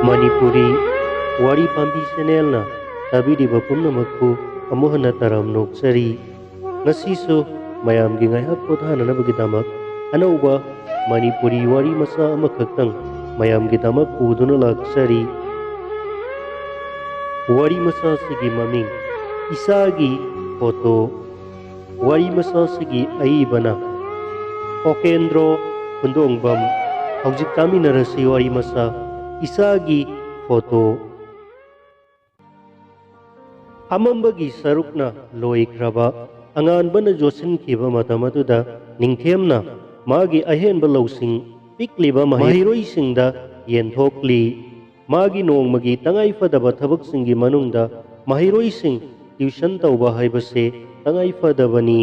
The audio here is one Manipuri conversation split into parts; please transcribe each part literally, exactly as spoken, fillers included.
ꯃꯅꯤꯄꯨꯔꯤ ꯋꯥꯔꯤ ꯄꯥꯝꯕꯤ ꯆꯦꯅꯦꯜꯅ ꯇꯥꯕꯤꯔꯤꯕ ꯄꯨꯝꯅꯃꯛꯄꯨ ꯑꯃꯨꯛ ꯍꯟꯅ ꯇꯔꯥꯝꯅ ꯑꯣꯛꯆꯔꯤ꯫ ꯉꯁꯤꯁꯨ ꯃꯌꯥꯝꯒꯤ ꯉꯥꯏꯍꯥꯛ ꯄꯣꯊꯥꯅꯅꯕꯒꯤꯗꯃꯛ ꯑꯅꯧꯕ ꯃꯅꯤꯄꯨꯔꯤ ꯋꯥꯔꯤ ꯃꯆꯥ ꯑꯃꯈꯛꯇꯪ ꯃꯌꯥꯝꯒꯤꯗꯃꯛ ꯄꯨꯗꯨꯅ ꯂꯥꯛꯆꯔꯤ꯫ ꯋꯥꯔꯤ ꯃꯆꯥꯁꯤꯒꯤ ꯃꯃꯤꯡ ꯏꯆꯥꯒꯤ ꯐꯣꯇꯣ꯫ ꯋꯥꯔꯤ ꯃꯆꯥꯁꯤꯒꯤ ꯑꯏꯕꯅ ꯑꯣꯀꯦꯟꯗ꯭ꯔꯣ ꯈꯨꯟꯗꯣꯡꯕꯝ꯫ ꯍꯧꯖꯤꯛ ꯇꯥꯃꯤꯟꯅꯔꯁꯤ ꯋꯥꯔꯤ ꯃꯆꯥ ꯏꯆꯥꯒꯤ ꯐꯣꯇꯣ꯫ ꯑꯃꯝꯕꯒꯤ ꯁꯔꯨꯛꯅ ꯂꯣꯏꯈ꯭ꯔꯕ ꯑꯉꯥꯟꯕꯅ ꯌꯣꯠꯁꯤꯟꯈꯤꯕ ꯃꯇꯝ ꯑꯗꯨꯗ ꯅꯤꯡꯊꯦꯝꯅ ꯃꯥꯒꯤ ꯑꯍꯦꯟꯕ ꯂꯧꯁꯤꯡ ꯄꯤꯛꯂꯤꯕ ꯃꯍꯩꯔꯣꯏꯁꯤꯡꯗ ꯌꯦꯟꯊꯣꯛꯂꯤ꯫ ꯃꯥꯒꯤ ꯅꯣꯡꯃꯒꯤ ꯇꯉꯥꯏꯐꯗꯕ ꯊꯕꯛꯁꯤꯡꯒꯤ ꯃꯅꯨꯡꯗ ꯃꯍꯩꯔꯣꯏꯁꯤꯡ ꯇ꯭ꯌꯨꯁꯟ ꯇꯧꯕ ꯍꯥꯏꯕꯁꯦ ꯇꯉꯥꯏꯐꯗꯕꯅꯤ꯫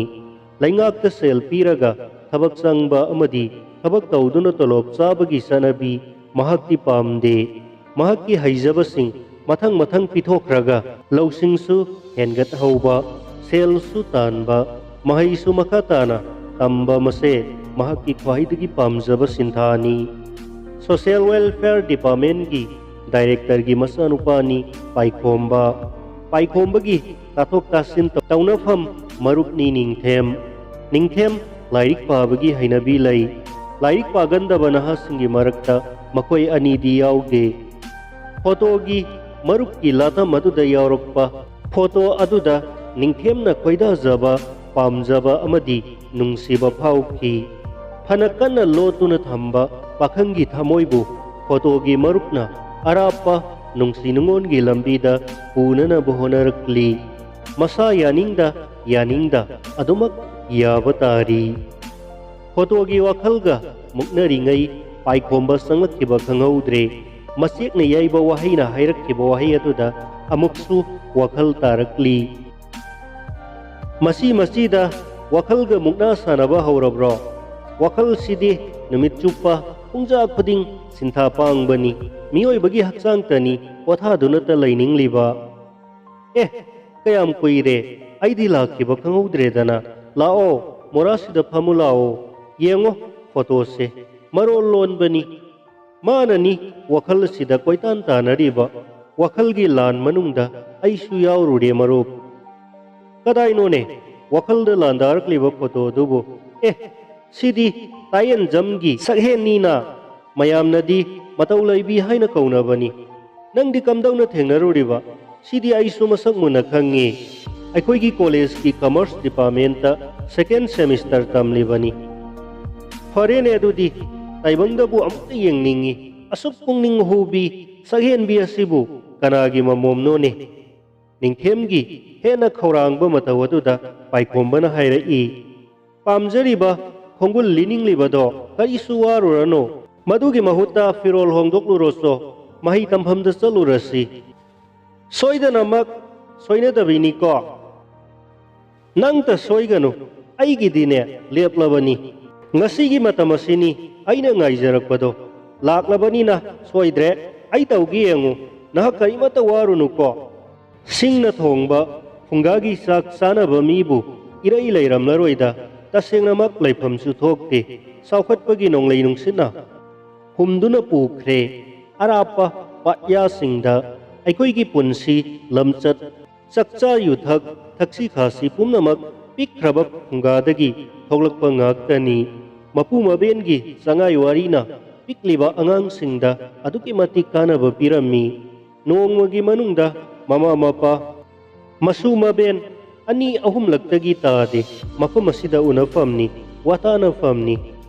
ꯂꯩꯉꯥꯛꯇ ꯁꯦꯜ ꯄꯤꯔꯒ ꯊꯕꯛ ꯆꯪꯕ ꯑꯃꯗꯤ ꯊꯕꯛ ꯇꯧꯗꯨꯅ ꯇꯣꯂꯣꯞ ꯆꯥꯕꯒꯤ ꯆꯠꯅꯕꯤ ꯃꯍꯥꯛꯇꯤ ꯄꯥꯝꯗꯦ꯫ ꯃꯍꯥꯛꯀꯤ ꯍꯩꯖꯕꯁꯤꯡ ꯃꯊꯪ ꯃꯊꯪ ꯄꯤꯊꯣꯛꯈ꯭ꯔꯒ ꯂꯧꯁꯤꯡꯁꯨ ꯍꯦꯟꯒꯠꯍꯧꯕ, ꯁꯦꯜꯁꯨ ꯇꯥꯟꯕ, ꯃꯍꯩꯁꯨ ꯃꯈꯥ ꯇꯥꯅ ꯇꯝꯕ, ꯃꯁꯦ ꯃꯍꯥꯛꯀꯤ ꯈ꯭ꯋꯥꯏꯗꯒꯤ ꯄꯥꯝꯖꯕ ꯁꯤꯟꯊꯥꯅꯤ꯫ ꯁꯣꯁꯤꯌꯦꯜ ꯋꯦꯜꯐꯤꯌꯔ ꯗꯤꯄꯥꯔꯠꯃꯦꯟꯒꯤ ꯗꯥꯏꯔꯦꯛꯇꯔꯒꯤ ꯃꯆꯥꯅꯨꯄꯥꯅꯤ ꯄꯥꯏꯈꯣꯝꯕ꯫ ꯄꯥꯏꯈꯣꯝꯕꯒꯤ ꯇꯥꯊꯣꯛ ꯇꯥꯁꯤꯟ ꯇꯧꯅꯐꯝ ꯃꯔꯨꯞꯅꯤ ꯅꯤꯡꯊꯦꯝ꯫ ꯅꯤꯡꯊꯦꯝ ꯂꯥꯏꯔꯤꯛ ꯄꯥꯕꯒꯤ ꯍꯩꯅꯕꯤ ꯂꯩ꯫ ꯂꯥꯏꯔꯤꯛ ꯄꯥꯒꯟꯗꯕ ꯅꯍꯥꯁꯤꯡꯒꯤ ꯃꯔꯛꯇ ꯃꯈꯣꯏ ꯑꯅꯤꯗꯤ ꯌꯥꯎꯗꯦ꯫ ꯐꯣꯇꯣꯒꯤ ꯃꯔꯨꯞꯀꯤ ꯂꯥꯇꯝ ꯑꯗꯨꯗ ꯌꯥꯎꯔꯛꯄ ꯐꯣꯇꯣ ꯑꯗꯨꯗ ꯅꯤꯡꯊꯦꯝꯅ ꯈꯣꯏꯗꯥꯖꯕ, ꯄꯥꯝꯖꯕ ꯑꯃꯗꯤ ꯅꯨꯡꯁꯤꯕ ꯐꯥꯎꯈꯤ꯫ ꯐꯅ ꯀꯟꯅ ꯂꯣꯠꯇꯨꯅ ꯊꯝꯕ ꯄꯥꯈꯪꯒꯤ ꯊꯃꯣꯏꯕꯨ ꯐꯣꯇꯣꯒꯤ ꯃꯔꯨꯞꯅ ꯑꯔꯥꯞꯄ ꯅꯨꯡꯁꯤ ꯅꯨꯡꯉꯣꯟꯒꯤ ꯂꯝꯕꯤꯗ ꯄꯨꯅꯅꯕ ꯍꯣꯠꯅꯔꯛꯂꯤ꯫ ꯃꯁꯥ ꯌꯥꯅꯤꯡꯗ ꯌꯥꯅꯤꯡꯗ ꯑꯗꯨꯃꯛ ꯌꯥꯕ ꯇꯥꯔꯤ꯫ ꯐꯣꯇꯣꯒꯤ ꯋꯥꯈꯜꯒ ꯃꯨꯛꯅꯔꯤꯉꯩ ꯄꯥꯏꯈꯣꯝꯕ ꯆꯪꯂꯛꯈꯤꯕ ꯈꯪꯍꯧꯗ꯭ꯔꯦ꯫ ꯃꯆꯦꯛꯅ ꯌꯩꯕ ꯋꯥꯍꯩꯅ ꯍꯥꯏꯔꯛꯈꯤꯕ ꯋꯥꯍꯩ ꯑꯗꯨꯗ ꯑꯃꯨꯛꯁꯨ ꯋꯥꯈꯜ ꯇꯥꯔꯛꯂꯤ꯫ ꯃꯁꯤ ꯃꯁꯤꯗ ꯋꯥꯈꯜꯒ ꯃꯨꯛꯅꯥ ꯁꯥꯟꯅꯕ ꯍꯧꯔꯕ꯭ꯔꯣ? ꯋꯥꯈꯜꯁꯤꯗꯤ ꯅꯨꯃꯤꯠ ꯆꯨꯞꯄ ꯄꯨꯡꯖꯥ ꯈꯨꯗꯤꯡ ꯁꯤꯟꯊꯥ ꯄꯥꯡꯕꯅꯤ꯫ ꯃꯤꯑꯣꯏꯕꯒꯤ ꯍꯛꯆꯥꯡꯇꯅꯤ ꯄꯣꯊꯥꯗꯨꯅꯇ ꯂꯩꯅꯤꯡꯂꯤꯕ꯫ ꯑꯦ, ꯀꯌꯥꯝ ꯀꯨꯏꯔꯦ ꯑꯩꯗꯤ ꯂꯥꯛꯈꯤꯕ ꯈꯪꯍꯧꯗ꯭ꯔꯦꯗꯅ꯫ ꯂꯥꯛꯑꯣ, ꯃꯣꯔꯥꯁꯤꯗ ꯐꯝꯃꯨ ꯂꯥꯛꯑꯣ꯫ ꯌꯦꯡꯉꯣ, ꯐꯣꯇꯣꯁꯦ ꯃꯔꯣꯜ ꯂꯣꯟꯕꯅꯤ꯫ ꯃꯥꯅꯅꯤ ꯋꯥꯈꯜ ꯑꯁꯤꯗ ꯀꯣꯏꯇꯥꯟ ꯇꯥꯟꯅꯔꯤꯕ꯫ ꯋꯥꯈꯜꯒꯤ ꯂꯥꯟ ꯃꯅꯨꯡꯗ ꯑꯩꯁꯨ ꯌꯥꯎꯔꯨꯔꯦ ꯃꯔꯨꯞ꯫ ꯀꯗꯥꯏꯅꯣꯅꯦ ꯋꯥꯈꯜꯗ ꯂꯥꯟꯗꯥꯔꯛꯂꯤꯕ ꯐꯣꯇꯣ ꯑꯗꯨꯕꯨ? ꯑꯦ, ꯁꯤꯗꯤ ꯇꯥꯏꯌꯦꯟꯖꯝꯒꯤ ꯁꯛꯍꯦꯟꯅꯤꯅ꯫ ꯃꯌꯥꯝꯅꯗꯤ ꯃꯇꯧ ꯂꯩꯕꯤ ꯍꯥꯏꯅ ꯀꯧꯅꯕꯅꯤ꯫ ꯅꯪꯗꯤ ꯀꯝꯗꯧꯅ ꯊꯦꯡꯅꯔꯨꯔꯤꯕ? ꯁꯤꯗꯤ ꯑꯩꯁꯨ ꯃꯁꯛ ꯃꯨꯟꯅ ꯈꯪꯉꯤ꯫ ꯑꯩꯈꯣꯏꯒꯤ ꯀꯣꯂꯦꯖꯀꯤ ꯀꯃꯔꯁ ꯗꯤꯄꯥꯔꯠꯃꯦꯟꯇ ꯁꯦꯀꯦꯟ ꯁꯦꯃꯤꯁꯇꯔ ꯇꯝꯂꯤꯕꯅꯤ꯫ ꯐꯔꯦꯅꯦ ꯑꯗꯨꯗꯤ, ꯇꯥꯏꯕꯪꯗꯕꯨ ꯑꯃꯨꯛꯇ ꯌꯦꯡꯅꯤꯡꯉꯤ꯫ ꯑꯁꯨꯛ ꯄꯨꯛꯅꯤꯡ ꯍꯨꯕꯤ ꯁꯛꯍꯦꯟꯕꯤ ꯑꯁꯤꯕꯨ ꯀꯅꯥꯒꯤ ꯃꯃꯣꯝꯅꯣꯅꯦ? ꯅꯤꯡꯊꯦꯝꯒꯤ ꯍꯦꯟꯅ ꯈꯧꯔꯥꯡꯕ ꯃꯇꯧ ꯑꯗꯨꯗ ꯄꯥꯏꯈꯣꯝꯕꯅ ꯍꯥꯏꯔꯛꯏ꯫ ꯄꯥꯝꯖꯔꯤꯕ ꯈꯣꯡꯒꯨꯜ ꯂꯤꯅꯤꯡꯂꯤꯕꯗꯣ ꯀꯔꯤꯁꯨ ꯋꯥꯔꯨꯔꯅꯨ꯫ ꯃꯗꯨꯒꯤ ꯃꯍꯨꯠꯇ ꯐꯤꯔꯣꯜ ꯍꯣꯡꯗꯣꯛꯂꯨꯔꯣꯆꯣ, ꯃꯍꯩ ꯇꯝꯐꯝꯗ ꯆꯠꯂꯨꯔꯁꯤ꯫ ꯁꯣꯏꯗꯅꯃꯛ ꯁꯣꯏꯅꯗꯕꯤꯅꯤꯀꯣ꯫ ꯅꯪꯇ ꯁꯣꯏꯒꯅꯨ, ꯑꯩꯒꯤꯗꯤꯅꯦ ꯂꯦꯞꯂꯕꯅꯤ꯫ ꯉꯁꯤꯒꯤ ꯃꯇꯝ ꯑꯁꯤꯅꯤ ꯑꯩꯅ ꯉꯥꯏꯖꯔꯛꯄꯗꯣ꯫ ꯂꯥꯛꯂꯕꯅꯤꯅ ꯁꯣꯏꯗ꯭ꯔꯦ, ꯑꯩ ꯇꯧꯒꯦ ꯌꯦꯡꯉꯨ꯫ ꯅꯍꯥꯛ ꯀꯔꯤꯃꯠꯇ ꯋꯥꯔꯨꯅꯨꯀꯣ꯫ ꯁꯤꯡꯅ ꯊꯣꯡꯕ ꯐꯨꯡꯒꯥꯒꯤ ꯆꯥꯛ ꯆꯥꯅꯕ ꯃꯤꯕꯨ ꯏꯔꯩ ꯂꯩꯔꯝꯂꯔꯣꯏꯗ, ꯇꯁꯦꯡꯅꯃꯛ ꯂꯩꯐꯝꯁꯨ ꯊꯣꯛꯇꯦ꯫ ꯆꯥꯎꯈꯠꯄꯒꯤ ꯅꯣꯡꯂꯩ ꯅꯨꯡꯁꯤꯠꯅ ꯍꯨꯝꯗꯨꯅ ꯄꯨꯈ꯭ꯔꯦ꯫ ꯑꯔꯥꯞꯄ ꯄꯥꯠꯌꯥꯁꯤꯡꯗ ꯑꯩꯈꯣꯏꯒꯤ ꯄꯨꯟꯁꯤ ꯂꯝꯆꯠ, ꯆꯥꯛꯆꯥ ꯌꯨꯊꯛ, ꯊꯛꯁꯤ ꯈꯥꯁꯤ ꯄꯨꯝꯅꯃꯛ ꯄꯤꯛꯈ꯭ꯔꯕ ꯐꯨꯡꯒꯥꯗꯒꯤ ꯊꯣꯛꯂꯛꯄ ꯉꯥꯛꯇꯅꯤ꯫ ꯃꯄꯨ ꯃꯕꯦꯟꯒꯤ ꯆꯉꯥꯏ ꯋꯥꯔꯤꯅ ꯄꯤꯛꯂꯤꯕ ꯑꯉꯥꯡꯁꯤꯡꯗ ꯑꯗꯨꯛꯀꯤ ꯃꯇꯤꯛ ꯀꯥꯟꯅꯕ ꯄꯤꯔꯝꯃꯤ꯫ ꯅꯣꯡꯃꯒꯤ ꯃꯅꯨꯡꯗ ꯃꯃꯥ ꯃꯄꯥ, ꯃꯁꯨ ꯃꯕꯦꯟ ꯑꯅꯤ ꯑꯍꯨꯝꯂꯛꯇꯒꯤ ꯇꯥꯗꯦ ꯃꯐꯝ ꯑꯁꯤꯗ ꯎꯅꯐꯝꯅꯤ, ꯋꯥꯇꯥꯅꯐꯝꯅꯤ꯫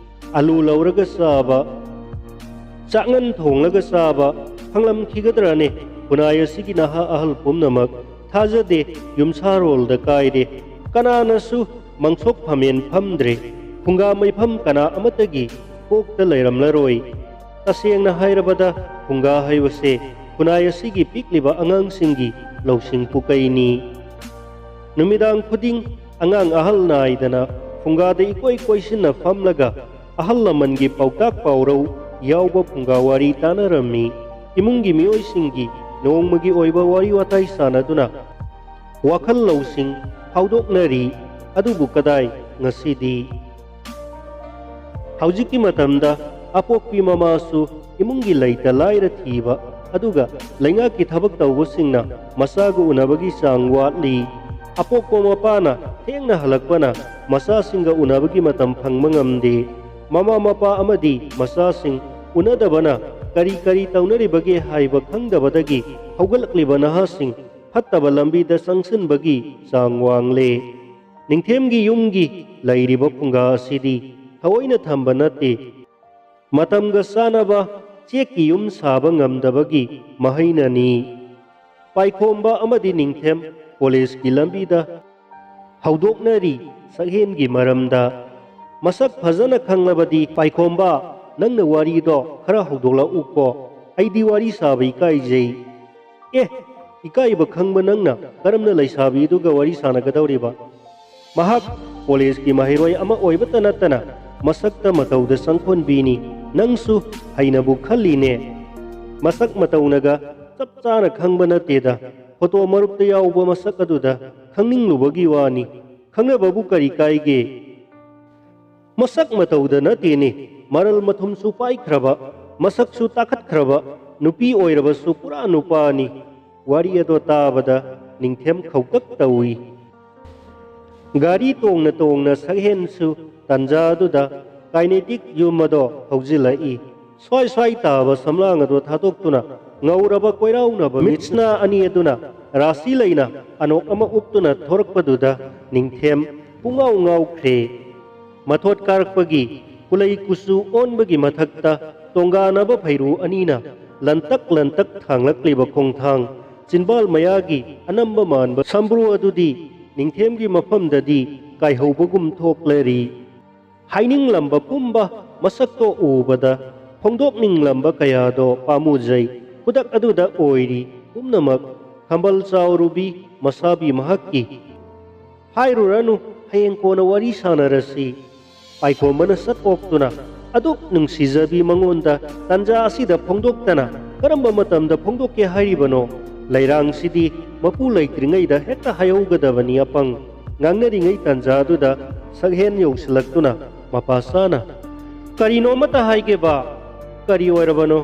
ꯑꯂꯨ ꯂꯧꯔꯒ ꯆꯥꯕ, ꯆꯥꯛꯉꯟ ꯊꯣꯡꯂꯒ ꯆꯥꯕ ꯐꯪꯂꯝꯈꯤꯒꯗ꯭ꯔꯅꯦ? ꯈꯨꯟꯅꯥꯏ ꯑꯁꯤꯒꯤ ꯅꯍꯥ ꯑꯍꯜ ꯄꯨꯝꯅꯃꯛ ꯊꯥꯖꯗꯦ, ꯌꯨꯝꯁꯥꯔꯣꯜꯗ ꯀꯥꯏꯔꯦ꯫ ꯀꯅꯥꯅꯁꯨ ꯃꯪꯁꯣꯛ ꯐꯝꯃꯦꯟ ꯐꯝꯗ꯭ꯔꯦ꯫ ꯐꯨꯡꯒꯥ ꯃꯩꯐꯝ ꯀꯅꯥ ꯑꯃꯠꯇꯒꯤ ꯀꯣꯛꯇ ꯂꯩꯔꯝꯂꯔꯣꯏ꯫ ꯇꯁꯦꯡꯅ ꯍꯥꯏꯔꯕꯗ, ꯐꯨꯡꯒꯥ ꯍꯥꯏꯕꯁꯦ ꯈꯨꯟꯅꯥꯏ ꯑꯁꯤꯒꯤ ꯄꯤꯛꯂꯤꯕ ꯑꯉꯥꯡꯁꯤꯡꯒꯤ ꯂꯧꯁꯤꯡ ꯄꯨꯀꯩꯅꯤ꯫ ꯅꯨꯃꯤꯗꯥꯡ ꯈꯨꯗꯤꯡ ꯑꯉꯥꯡ ꯑꯍꯜ ꯅꯥꯏꯗꯅ ꯐꯨꯡꯒꯥꯗ ꯏꯀꯣꯏ ꯀꯣꯏꯁꯤꯟꯅ ꯐꯝꯂꯒ ꯑꯍꯜ ꯂꯃꯟꯒꯤ ꯄꯥꯎꯇꯥꯛ ꯄꯥꯎꯔꯧ ꯌꯥꯎꯕ ꯐꯨꯡꯒꯥ ꯋꯥꯔꯤ ꯇꯥꯅꯔꯝꯃꯤ꯫ ꯏꯃꯨꯡꯒꯤ ꯃꯤꯑꯣꯏꯁꯤꯡꯒꯤ ꯅꯣꯡꯃꯒꯤ ꯑꯣꯏꯕ ꯋꯥꯔꯤ ꯋꯥꯇꯥꯏ ꯁꯥꯟꯅꯗꯨꯅ ꯋꯥꯈꯜ ꯂꯧꯁꯤꯡ ꯐꯥꯎꯗꯣꯛꯅꯔꯤ꯫ ꯑꯗꯨꯕꯨ ꯀꯗꯥꯏ ꯉꯁꯤꯗꯤ? ꯍꯧꯖꯤꯛꯀꯤ ꯃꯇꯝꯗ ꯑꯄꯣꯛꯄꯤ ꯃꯃꯥꯁꯨ ꯏꯃꯨꯡꯒꯤ ꯂꯩꯇ ꯂꯥꯏꯔ ꯊꯤꯕ, ꯑꯗꯨꯒ ꯂꯩꯉꯥꯛꯀꯤ ꯊꯕꯛ ꯇꯧꯕꯁꯤꯡꯅ ꯃꯆꯥꯒ ꯎꯅꯕꯒꯤ ꯆꯥꯡ ꯋꯥꯠꯂꯤ꯫ ꯑꯄꯣꯛꯄ ꯃꯄꯥꯅ ꯊꯦꯡꯅ ꯍꯜꯂꯛꯄꯅ ꯃꯆꯥꯁꯤꯡꯒ ꯎꯅꯕꯒꯤ ꯃꯇꯝ ꯐꯪꯕ ꯉꯝꯗꯦ꯫ ꯃꯃꯥ ꯃꯄꯥ ꯑꯃꯗꯤ ꯃꯆꯥꯁꯤꯡ ꯎꯅꯗꯕꯅ ꯀꯔꯤ ꯀꯔꯤ ꯇꯧꯅꯔꯤꯕꯒꯦ ꯍꯥꯏꯕ ꯈꯪꯗꯕꯗꯒꯤ ꯍꯧꯒꯠꯂꯛꯂꯤꯕ ꯅꯍꯥꯁꯤꯡ ꯐꯠꯇꯕ ꯂꯝꯕꯤꯗ ꯆꯪꯁꯤꯟꯕꯒꯤ ꯆꯥꯡ ꯋꯥꯡꯂꯦ꯫ ꯅꯤꯡꯊꯦꯝꯒꯤ ꯌꯨꯝꯒꯤ ꯂꯩꯔꯤꯕ ꯐꯨꯡꯒꯥ ꯑꯁꯤꯗꯤ ꯊꯑꯣꯏꯅ ꯊꯝꯕ ꯅꯠꯇꯦ, ꯃꯇꯝꯒ ꯆꯥꯅꯕ ꯆꯦꯛꯀꯤ ꯌꯨꯝ ꯁꯥꯕ ꯉꯝꯗꯕꯒꯤ ꯃꯍꯩꯅꯅꯤ꯫ ꯄꯥꯏꯈꯣꯝꯕ ꯑꯃꯗꯤ ꯅꯤꯡꯊꯦꯝ ꯀꯣꯂꯦꯖꯀꯤ ꯂꯝꯕꯤꯗ ꯍꯧꯗꯣꯛꯅꯔꯤ ꯁꯛꯍꯦꯟꯒꯤ ꯃꯔꯝꯗ꯫ ꯃꯁꯛ ꯐꯖꯅ ꯈꯪꯂꯕꯗꯤ ꯄꯥꯏꯈꯣꯝꯕ, ꯅꯪꯅ ꯋꯥꯔꯤꯗꯣ ꯈꯔ ꯍꯧꯗꯣꯛꯂꯛꯎꯀꯣ, ꯑꯩꯗꯤ ꯋꯥꯔꯤ ꯁꯥꯕ ꯏꯀꯥꯏꯖꯩ꯫ ꯑꯦ, ꯏꯀꯥꯏꯕ ꯈꯪꯕ ꯅꯪꯅ ꯀꯔꯝꯅ ꯂꯩꯁꯥꯕꯤꯗꯨꯒ ꯋꯥꯔꯤ ꯁꯥꯟꯅꯒꯗꯧꯔꯤꯕ? ꯃꯍꯥꯛ ꯀꯣꯂꯦꯖꯀꯤ ꯃꯍꯩꯔꯣꯏ ꯑꯃ ꯑꯣꯏꯕꯇ ꯅꯠꯇꯅ ꯃꯁꯛꯇ ꯃꯇꯧꯗ ꯆꯪꯈꯣꯟꯕꯤꯅꯤ꯫ ꯅꯪꯁꯨ ꯍꯩꯅꯕꯨ ꯈꯜꯂꯤꯅꯦ꯫ ꯃꯁꯛ ꯃꯇꯧꯅꯒ ꯆꯞ ꯆꯥꯅ ꯈꯪꯕ ꯅꯠꯇꯦꯗ꯫ ꯐꯣꯇꯣ ꯃꯔꯨꯞꯇ ꯌꯥꯎꯕ ꯃꯁꯛ ꯑꯗꯨꯗ ꯈꯪꯅꯤꯡꯂꯨꯕꯒꯤ ꯋꯥꯅꯤ꯫ ꯈꯪꯅꯕꯕꯨ ꯀꯔꯤ ꯀꯥꯏꯒꯦ? ꯃꯁꯛ ꯃꯇꯧꯗ ꯅꯠꯇꯦꯅꯦ, ꯃꯔꯜ ꯃꯊꯨꯝꯁꯨ ꯄꯥꯏꯈ꯭ꯔꯕ, ꯃꯁꯛꯁꯨ ꯇꯥꯈꯠꯈ꯭ꯔꯕ ꯅꯨꯄꯤ ꯑꯣꯏꯔꯕꯁꯨ ꯄꯨꯔꯥ ꯅꯨꯄꯥꯅꯤ꯫ ꯋꯥꯔꯤ ꯑꯗꯣ ꯇꯥꯕꯗ ꯅꯤꯡꯊꯦꯝ ꯈꯧꯇꯛ ꯇꯧꯏ꯫ ꯒꯥꯔꯤ ꯇꯣꯡꯅ ꯇꯣꯡꯅ ꯁꯛꯍꯦꯟꯁꯨ ꯇꯟꯖꯥꯗꯨꯗ ꯀꯥꯏꯅꯦꯇꯤꯛ ꯌꯨꯝ ꯑꯗꯣ ꯍꯧꯖꯤꯜꯂꯛꯏ꯫ ꯁ꯭ꯋꯥꯏ ꯁ꯭ꯋꯥꯏ ꯇꯥꯕ ꯁꯝꯂꯥꯡ ꯑꯗꯨ ꯊꯥꯗꯣꯛꯇꯨꯅ ꯉꯧꯔꯕ ꯀꯣꯏꯔꯥꯎꯅꯕ ꯃꯤꯠꯁꯅꯥ ꯑꯅꯤ ꯑꯗꯨꯅ ꯔꯥꯁꯤ ꯂꯩꯅ ꯑꯅꯣꯛ ꯑꯃ ꯎꯞꯇꯨꯅ ꯊꯣꯔꯛꯄꯗꯨꯗ ꯅꯤꯡꯊꯦꯝ ꯄꯨꯡꯉꯥꯎ ꯉꯥꯎꯈ꯭ꯔꯦ꯫ ꯃꯊꯣꯠ ꯀꯥꯔꯛꯄꯒꯤ ꯀꯨꯂꯩ ꯀꯨꯆꯨ ꯑꯣꯟꯕꯒꯤ ꯃꯊꯛꯇ ꯇꯣꯡꯒꯥꯅꯕ ꯐꯩꯔꯨ ꯑꯅꯤꯅ ꯂꯟꯇꯛ ꯂꯟꯇꯛ ꯊꯥꯡꯂꯛꯂꯤꯕ ꯈꯣꯡꯊꯥꯡ, ꯆꯤꯟꯕꯥꯜ ꯃꯌꯥꯒꯤ ꯑꯅꯝꯕ ꯃꯥꯟꯕ ꯁꯝꯕ꯭ꯔꯨ ꯑꯗꯨꯗꯤ ꯅꯤꯡꯊꯦꯝꯒꯤ ꯃꯐꯝꯗꯗꯤ ꯀꯥꯏꯍꯧꯕꯒꯨꯝ ꯊꯣꯛꯂꯔꯤ꯫ ꯍꯥꯏꯅꯤꯡꯂꯝꯕ ꯄꯨꯝꯕ ꯃꯁꯛꯇꯣ ꯎꯕꯗ ꯐꯣꯡꯗꯣꯛꯅꯤꯡꯂꯝꯕ ꯀꯌꯥꯗꯣ ꯄꯥꯝꯃꯨꯖꯩ꯫ ꯈꯨꯗꯛ ꯑꯗꯨꯗ ꯑꯣꯏꯔꯤ ꯄꯨꯝꯅꯃꯛ꯫ ꯈꯝꯕꯜ ꯆꯥꯎꯔꯨꯕꯤ ꯃꯁꯥꯕꯤ ꯃꯍꯥꯛꯀꯤ꯫ ꯍꯥꯏꯔꯨꯔꯅꯨ, ꯍꯌꯦꯡ ꯀꯣꯟꯅ ꯋꯥꯔꯤ ꯁꯥꯟꯅꯔꯁꯤ꯫ ꯄꯥꯏꯈꯣꯝꯕꯅ ꯁꯠ ꯑꯣꯛꯇꯨꯅ, ꯑꯗꯨꯛ ꯅꯨꯡꯁꯤꯖꯕꯤ ꯃꯉꯣꯟꯗ ꯇꯟꯖꯥ ꯑꯁꯤꯗ ꯐꯣꯡꯗꯣꯛꯇꯅ ꯀꯔꯝꯕ ꯃꯇꯝꯗ ꯐꯣꯡꯗꯣꯛꯀꯦ ꯍꯥꯏꯔꯤꯕꯅꯣ? ꯂꯩꯔꯥꯡꯁꯤꯗꯤ ꯃꯄꯨ ꯂꯩꯇ꯭ꯔꯤꯉꯩꯗ ꯍꯦꯛꯇ ꯍꯥꯏꯍꯧꯒꯗꯕꯅꯤ ꯑꯄꯪ꯫ ꯉꯥꯡꯅꯔꯤꯉꯩ ꯇꯟꯖꯥꯗꯨꯗ ꯁꯛꯍꯦꯟ ꯌꯧꯁꯤꯜꯂꯛꯇꯨꯅ ꯃꯄꯥ ꯆꯥꯅ ꯀꯔꯤꯅꯣ ꯑꯃꯠꯇ ꯍꯥꯏꯒꯦꯕ꯫ ꯀꯔꯤ ꯑꯣꯏꯔꯕꯅꯣ?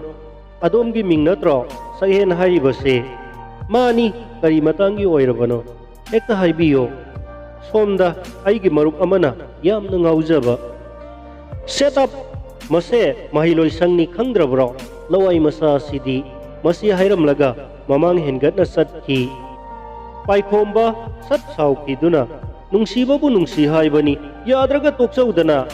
ꯑꯗꯣꯝꯒꯤ ꯃꯤꯡ ꯅꯠꯇ꯭ꯔꯣ ꯁꯛꯍꯦꯟ ꯍꯥꯏꯔꯤꯕꯁꯦ? ꯃꯥꯅꯤ, ꯀꯔꯤ ꯃꯇꯥꯡꯒꯤ ꯑꯣꯏꯔꯕꯅꯣ? ꯍꯦꯛꯇ ꯍꯥꯏꯕꯤꯌꯣ꯫ ꯁꯣꯝꯗ ꯑꯩꯒꯤ ꯃꯔꯨꯞ ꯑꯃꯅ ꯌꯥꯝꯅ ꯉꯥꯎꯖꯕ꯫ Shut up! ꯃꯁꯦ ꯃꯍꯩꯂꯣꯏꯁꯪꯅꯤ ꯈꯪꯗ꯭ꯔꯕ꯭ꯔꯣ? ꯂꯋꯥꯏ ꯃꯆꯥꯁꯤꯗꯤ꯫ ꯃꯁꯤ ꯍꯥꯏꯔꯝꯂꯒ ꯃꯃꯥꯡ ꯍꯦꯟꯒꯠꯅ ꯆꯠꯈꯤ꯫ ꯄꯥꯏꯈꯣꯝꯕ ꯁꯠ ꯁꯥꯎꯈꯤꯗꯨꯅ, "ꯅꯨꯡꯁꯤꯕꯕꯨ ꯅꯨꯡꯁꯤ ꯍꯥꯏꯕꯅꯤ, ꯌꯥꯗ꯭ꯔꯒ ꯇꯣꯛꯆꯧꯗꯅ꯫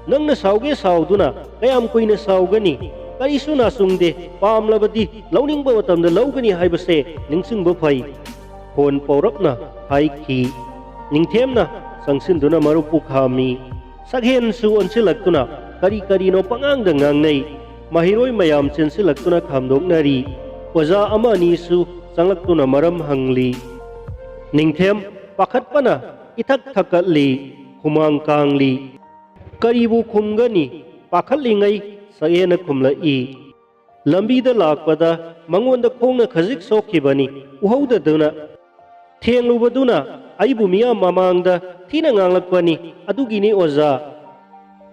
ꯅꯪꯅ ꯁꯥꯎꯒꯦ ꯁꯥꯎꯗꯨꯅ ꯀꯌꯥꯝ ꯀꯨꯏꯅ ꯁꯥꯎꯒꯅꯤ? ꯀꯔꯤꯁꯨ ꯅꯥꯆꯨꯡꯗꯦ, ꯄꯥꯝꯂꯕꯗꯤ ꯂꯧꯅꯤꯡꯕ ꯃꯇꯝꯗ ꯂꯧꯒꯅꯤ ꯍꯥꯏꯕꯁꯦ ꯅꯤꯡꯁꯤꯡꯕ ꯐꯩ", ꯈꯣꯟ ꯄꯧꯔꯞꯅ ꯍꯥꯏꯈꯤ꯫ ꯅꯤꯡꯊꯦꯝꯅ ꯆꯪꯁꯤꯟꯗꯨꯅ ꯃꯔꯨꯞꯄꯨ ꯈꯥꯝꯃꯤ꯫ ꯁꯛꯍꯦꯟꯁꯨ ꯑꯣꯟꯁꯤꯜꯂꯛꯇꯨꯅ ꯀꯔꯤ ꯀꯔꯤꯅꯣ ꯄꯉꯥꯡꯗ ꯉꯥꯡꯅꯩ꯫ ꯃꯍꯩꯔꯣꯏ ꯃꯌꯥꯝ ꯆꯦꯟꯁꯤꯜꯂꯛꯇꯨꯅ ꯈꯥꯝꯗꯣꯛꯅꯔꯤ꯫ ꯑꯣꯖꯥ ꯑꯃ ꯑꯅꯤꯁꯨ ꯆꯪꯂꯛꯇꯨꯅ ꯃꯔꯝ ꯍꯪꯂꯤ꯫ ꯅꯤꯡꯊꯦꯝ ꯄꯥꯈꯠꯄꯅ ꯏꯊꯛ ꯊꯛꯀꯠꯂꯤ, ꯍꯨꯃꯥꯡ ꯀꯥꯡꯂꯤ꯫ ꯀꯔꯤꯕꯨ ꯈꯨꯝꯒꯅꯤ? ꯄꯥꯈꯠꯂꯤꯉꯩ ꯁꯛꯍꯦꯟꯅ ꯈꯨꯝꯂꯛꯏ꯫ ꯂꯝꯕꯤꯗ ꯂꯥꯛꯄꯗ ꯃꯉꯣꯟꯗ ꯈꯣꯡꯅ ꯈꯖꯤꯛ ꯁꯣꯛꯈꯤꯕꯅꯤ, ꯎꯍꯧꯗꯗꯨꯅ꯫ ꯊꯦꯡꯂꯨꯕꯗꯨꯅ ꯑꯩꯕꯨ ꯃꯤꯌꯥꯝ ꯃꯃꯥꯡꯗ ꯊꯤꯅ ꯉꯥꯡꯂꯛꯄꯅꯤ, ꯑꯗꯨꯒꯤꯅꯤ ꯑꯣꯖꯥ꯫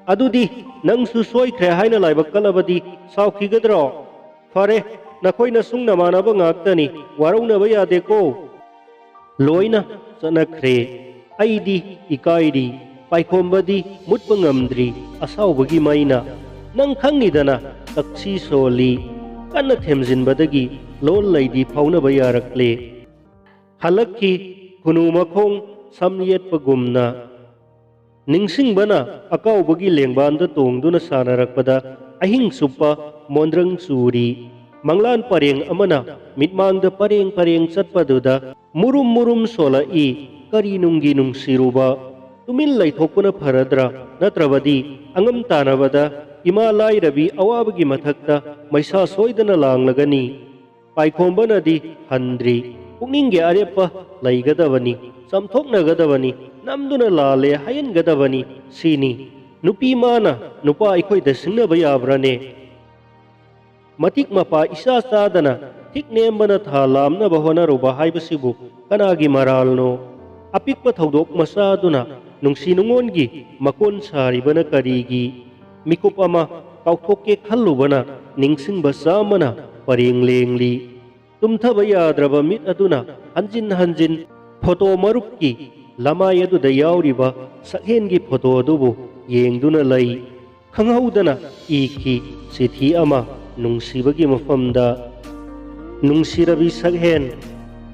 ꯑꯗꯨꯗꯤ ꯅꯪꯁꯨ ꯁꯣꯏꯈ꯭ꯔꯦ ꯍꯥꯏꯅ ꯂꯥꯏꯕꯛ ꯀꯠꯂꯕꯗꯤ ꯁꯥꯎꯈꯤꯒꯗ꯭ꯔꯣ? ꯐꯔꯦ, ꯅꯈꯣꯏ ꯅꯁꯨꯡ ꯅꯃꯥꯟꯅꯕ ꯉꯥꯛꯇꯅꯤ, ꯋꯥꯔꯧꯅꯕ ꯌꯥꯗꯦꯀꯣ꯫ ꯂꯣꯏꯅ ꯆꯠꯅꯈ꯭ꯔꯦ꯫ ꯑꯩꯗꯤ ꯏꯀꯥꯏꯔꯤ꯫ ꯄꯥꯏꯈꯣꯝꯕꯗꯤ ꯃꯨꯠꯄ ꯉꯝꯗ꯭ꯔꯤ꯫ ꯑꯁꯥꯎꯕꯒꯤ ꯃꯩꯅ, ꯅꯪ ꯈꯪꯉꯤꯗꯅ, ꯇꯛꯁꯤ ꯁꯣꯜꯂꯤ꯫ ꯀꯟꯅ ꯊꯦꯝꯖꯤꯟꯕꯗꯒꯤ ꯂꯣꯜ ꯂꯩꯗꯤ ꯐꯥꯎꯅꯕ ꯌꯥꯔꯛꯂꯦ꯫ ꯍꯜꯂꯛꯈꯤ ꯈꯨꯅꯨ ꯃꯈꯣꯡ ꯁꯝ ꯌꯦꯠꯄꯒꯨꯝꯅ꯫ ꯅꯤꯡꯁꯤꯡꯕꯅ ꯑꯀꯥꯎꯕꯒꯤ ꯂꯦꯡꯕꯥꯟꯗ ꯇꯣꯡꯗꯨꯅ ꯁꯥꯟꯅꯔꯛꯄꯗ ꯑꯍꯤꯡ ꯆꯨꯞꯄ ꯃꯣꯟꯗ꯭ꯔꯪ ꯆꯨꯔꯤ꯫ ꯃꯪꯂꯥꯟ ꯄꯔꯦꯡ ꯑꯃꯅ ꯃꯤꯠꯃꯥꯡꯗ ꯄꯔꯦꯡ ꯄꯔꯦꯡ ꯆꯠꯄꯗꯨꯗ ꯃꯨꯔꯨꯝ ꯃꯨꯔꯨꯝ ꯁꯣꯜꯂꯛꯏ꯫ ꯀꯔꯤ ꯅꯨꯡꯒꯤ ꯅꯨꯡꯁꯤꯔꯨꯕ? ꯇꯨꯃꯤꯟ ꯂꯩꯊꯣꯛꯄꯅ ꯐꯔꯗ꯭ꯔꯥ? ꯅꯠꯇ꯭ꯔꯕꯗꯤ ꯑꯉꯝ ꯇꯥꯟꯅꯕꯗ ꯏꯃꯥ ꯂꯥꯏꯔꯕꯤ ꯑꯋꯥꯕꯒꯤ ꯃꯊꯛꯇ ꯃꯩꯁꯥ ꯁꯣꯏꯗꯅ ꯂꯥꯡꯂꯒꯅꯤ꯫ ꯄꯥꯏꯈꯣꯝꯕꯅꯗꯤ ꯍꯟꯗ꯭ꯔꯤ꯫ ꯄꯨꯛꯅꯤꯡꯒꯤ ꯑꯔꯦꯞꯄ ꯂꯩꯒꯗꯕꯅꯤ, ꯆꯥꯝꯊꯣꯛꯅꯒꯗꯕꯅꯤ, ꯅꯝꯗꯨꯅ ꯂꯥꯜꯂꯦ ꯍꯥꯏꯍꯟꯒꯗꯕꯅꯤ ꯁꯤꯅꯤ꯫ ꯅꯨꯄꯤ ꯃꯥꯅ ꯅꯨꯄꯥ ꯑꯩꯈꯣꯏꯗ ꯁꯤꯡꯅꯕ ꯌꯥꯕ꯭ꯔꯥꯅꯦ? ꯃꯇꯤꯛ ꯃꯄꯥ ꯏꯆꯥ ꯆꯥꯗꯅ ꯊꯤꯛ ꯅꯦꯝꯕꯅ ꯊꯥ ꯂꯥꯝꯅꯕ ꯍꯣꯠꯅꯔꯨꯕ ꯍꯥꯏꯕꯁꯤꯕꯨ ꯀꯅꯥꯒꯤ ꯃꯔꯥꯜꯅꯣ? ꯑꯄꯤꯛꯄ ꯊꯧꯗꯣꯛ ꯃꯆꯥꯗꯨꯅ ꯅꯨꯡꯁꯤ ꯅꯨꯡꯉꯣꯟꯒꯤ ꯃꯀꯣꯟ ꯁꯥꯔꯤꯕꯅ ꯀꯔꯤꯒꯤ? ꯃꯤꯀꯨꯞ ꯑꯃ ꯀꯥꯎꯊꯣꯛꯀꯦ ꯈꯜꯂꯨꯕꯅ ꯅꯤꯡꯁꯤꯡꯕ ꯆꯥꯝꯃꯅ ꯄꯔꯦꯡ ꯂꯦꯡꯂꯤ꯫ ꯇꯨꯝꯊꯕ ꯌꯥꯗ꯭ꯔꯕ ꯃꯤꯠ ꯑꯗꯨꯅ ꯍꯟꯖꯤꯟ ꯍꯟꯖꯤꯟ ꯐꯣꯇꯣ ꯃꯔꯨꯞꯀꯤ ꯂꯃꯥꯏ ꯑꯗꯨꯗ ꯌꯥꯎꯔꯤꯕ ꯁꯛꯍꯦꯟꯒꯤ ꯐꯣꯇꯣ ꯑꯗꯨꯕꯨ ꯌꯦꯡꯗꯨꯅ ꯂꯩ꯫ ꯈꯪꯍꯧꯗꯅ ꯏꯈꯤ ꯆꯤꯊꯤ ꯑꯃ ꯅꯨꯡꯁꯤꯕꯒꯤ ꯃꯐꯝꯗ꯫ ꯅꯨꯡꯁꯤꯔꯕꯤ ꯁꯛꯍꯦꯟ,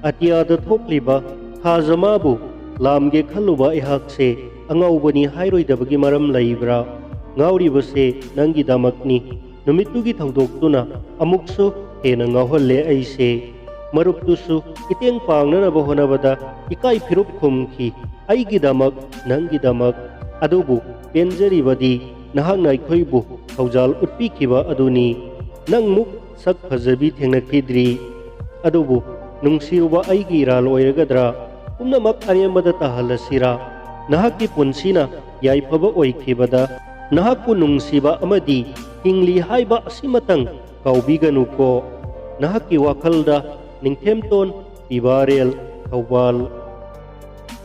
ꯑꯇꯤꯌꯥꯗ ꯊꯣꯛꯂꯤꯕ ꯊꯥꯖꯃꯥꯕꯨ ꯂꯥꯝꯒꯦ ꯈꯜꯂꯨꯕ ꯑꯩꯍꯥꯛꯁꯦ ꯑꯉꯥꯎꯕꯅꯤ ꯍꯥꯏꯔꯣꯏꯗꯕꯒꯤ ꯃꯔꯝ ꯂꯩꯕ꯭ꯔꯥ? ꯉꯥꯎꯔꯤꯕꯁꯦ ꯅꯪꯒꯤꯗꯃꯛꯅꯤ꯫ ꯅꯨꯃꯤꯠꯇꯨꯒꯤ ꯊꯧꯗꯣꯛꯇꯨꯅ ꯑꯃꯨꯛꯁꯨ ꯍꯦꯟꯅ ꯉꯥꯎꯍꯜꯂꯦ ꯑꯩꯁꯦ꯫ ꯃꯔꯨꯞꯇꯨꯁꯨ ꯏꯇꯦꯡ ꯄꯥꯡꯅꯅꯕ ꯍꯣꯠꯅꯕꯗ ꯏꯀꯥꯏ ꯐꯤꯔꯨꯞ ꯈꯨꯝꯈꯤ꯫ ꯑꯩꯒꯤꯗꯃꯛ, ꯅꯪꯒꯤꯗꯃꯛ꯫ ꯑꯗꯨꯕꯨ ꯄꯦꯟꯖꯔꯤꯕꯗꯤ ꯅꯍꯥꯛꯅ ꯑꯩꯈꯣꯏꯕꯨ ꯊꯧꯖꯥꯜ ꯎꯠꯄꯤꯈꯤꯕ ꯑꯗꯨꯅꯤ꯫ ꯅꯪꯃꯨꯛ ꯁꯛ ꯐꯖꯕꯤ ꯊꯦꯡꯅꯈꯤꯗ꯭ꯔꯤ꯫ ꯑꯗꯨꯕꯨ ꯅꯨꯡꯁꯤꯔꯨꯕ ꯑꯩꯒꯤ ꯏꯔꯥꯜ ꯑꯣꯏꯔꯒꯗ꯭ꯔꯥ? ꯄꯨꯝꯅꯃꯛ ꯑꯔꯦꯝꯕꯗ ꯇꯥꯍꯜꯂꯁꯤꯔꯥ? ꯅꯍꯥꯛꯀꯤ ꯄꯨꯟꯁꯤꯅ ꯌꯥꯏꯐꯕ ꯑꯣꯏꯈꯤꯕꯗ ꯅꯍꯥꯛꯄꯨ ꯅꯨꯡꯁꯤꯕ ꯑꯃꯗꯤ ꯍꯤꯡꯂꯤ ꯍꯥꯏꯕ ꯑꯁꯤꯃꯇꯪ ꯀꯥꯎꯕꯤꯒꯅꯨꯀꯣ꯫ ꯅꯍꯥꯛꯀꯤ ꯋꯥꯈꯜꯗ ꯅꯤꯡꯊꯦꯝꯇꯣꯟ, ꯄꯤꯕꯥꯔꯦꯜ, ꯊꯧꯕꯥꯜ꯫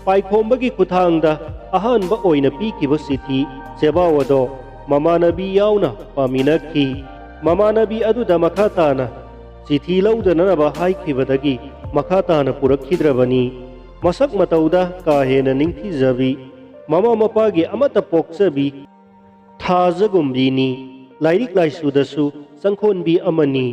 ꯄꯥꯏꯈꯣꯝꯕꯒꯤ ꯈꯨꯠꯊꯥꯡꯗ ꯑꯍꯥꯟꯕ ꯑꯣꯏꯅ ꯄꯤꯈꯤꯕ ꯆꯤꯊꯤ ꯆꯦꯕꯥꯎ ꯑꯗꯣ ꯃꯃꯥꯟꯅꯕꯤ ꯌꯥꯎꯅ ꯄꯥꯃꯤꯟꯅꯈꯤ꯫ ꯃꯃꯥꯟꯅꯕꯤ ꯑꯗꯨꯗ ꯃꯈꯥ ꯇꯥꯅ ꯆꯤꯊꯤ ꯂꯧꯗꯅꯅꯕ ꯍꯥꯏꯈꯤꯕꯗꯒꯤ ꯃꯈꯥ ꯇꯥꯅ ꯄꯨꯔꯛꯈꯤꯗ꯭ꯔꯕꯅꯤ꯫ ꯃꯁꯛ ꯃꯇꯧꯗ ꯀꯥ ꯍꯦꯟꯅ ꯅꯤꯡꯊꯤꯖꯕꯤ, ꯃꯃꯥ ꯃꯄꯥꯒꯤ ꯑꯃꯠꯇ ꯄꯣꯛꯆꯕꯤ, ꯊꯥꯖꯒꯨꯝꯕꯤꯅꯤ꯫ ꯂꯥꯏꯔꯤꯛ ꯂꯥꯏꯁꯨꯗꯁꯨ ꯆꯪꯈꯣꯟꯕꯤ ꯑꯃꯅꯤ꯫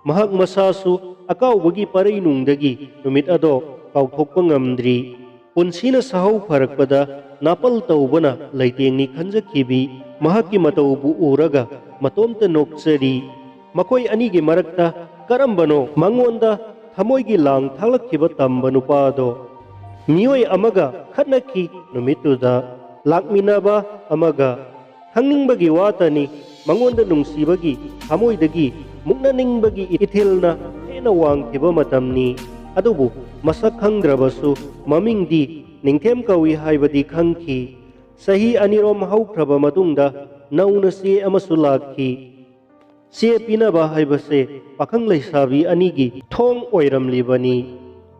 ꯃꯍꯥꯛ ꯃꯁꯥꯁꯨ ꯑꯀꯥꯎꯕꯒꯤ ꯄꯔꯩꯅꯨꯡꯗꯒꯤ ꯅꯨꯃꯤꯠ ꯑꯗꯣ ꯀꯥꯎꯊꯣꯛꯄ ꯉꯝꯗ꯭ꯔꯤ꯫ ꯄꯨꯟꯁꯤꯅ ꯁꯥꯍꯧ ꯐꯔꯛꯄꯗ ꯅꯥꯄꯜ ꯇꯧꯕꯅ ꯂꯩꯇꯦꯡꯅꯤ ꯈꯟꯖꯈꯤꯕꯤ ꯃꯍꯥꯛꯀꯤ ꯃꯇꯧꯕꯨ ꯎꯔꯒ ꯃꯇꯣꯝꯇ ꯅꯣꯛꯆꯔꯤ꯫ ꯃꯈꯣꯏ ꯑꯅꯤꯒꯤ ꯃꯔꯛꯇ ꯀꯔꯝꯕꯅꯣ ꯃꯉꯣꯟꯗ ꯊꯃꯣꯏꯒꯤ ꯂꯥꯡ ꯊꯥꯛꯂꯛꯈꯤꯕ ꯇꯝꯕ ꯅꯨꯄꯥꯗꯣ? ꯃꯤꯑꯣꯏ ꯑꯃꯒ ꯈꯠꯅꯈꯤ ꯅꯨꯃꯤꯠꯇꯨꯗ꯫ ꯂꯥꯛꯃꯤꯟꯅꯕ ꯑꯃꯒ꯫ ꯈꯪꯅꯤꯡꯕꯒꯤ ꯋꯥꯇꯅꯤ, ꯃꯉꯣꯟꯗ ꯅꯨꯡꯁꯤꯕꯒꯤ ꯊꯃꯣꯏꯗꯒꯤ ꯃꯨꯛꯅꯅꯤꯡꯕꯒꯤ ꯏꯊꯤꯜꯅ ꯍꯦꯟꯅ ꯋꯥꯡꯈꯤꯕ ꯃꯇꯝꯅꯤ꯫ ꯑꯗꯨꯕꯨ ꯃꯁꯛ ꯈꯪꯗ꯭ꯔꯕꯁꯨ ꯃꯃꯤꯡꯗꯤ ꯅꯤꯡꯊꯦꯝ ꯀꯧꯏ ꯍꯥꯏꯕꯗꯤ ꯈꯪꯈꯤ꯫ ꯆꯍꯤ ꯑꯅꯤꯔꯣꯝ ꯍꯧꯈ꯭ꯔꯕ ꯃꯇꯨꯡꯗ ꯅꯧꯅ ꯆꯦ ꯑꯃꯁꯨ ꯂꯥꯛꯈꯤ꯫ ꯆꯦ ꯄꯤꯅꯕ ꯍꯥꯏꯕꯁꯦ ꯄꯥꯈꯪ ꯂꯩꯁꯥꯕꯤ ꯑꯅꯤꯒꯤ ꯊꯣꯡ ꯑꯣꯏꯔꯝꯂꯤꯕꯅꯤ꯫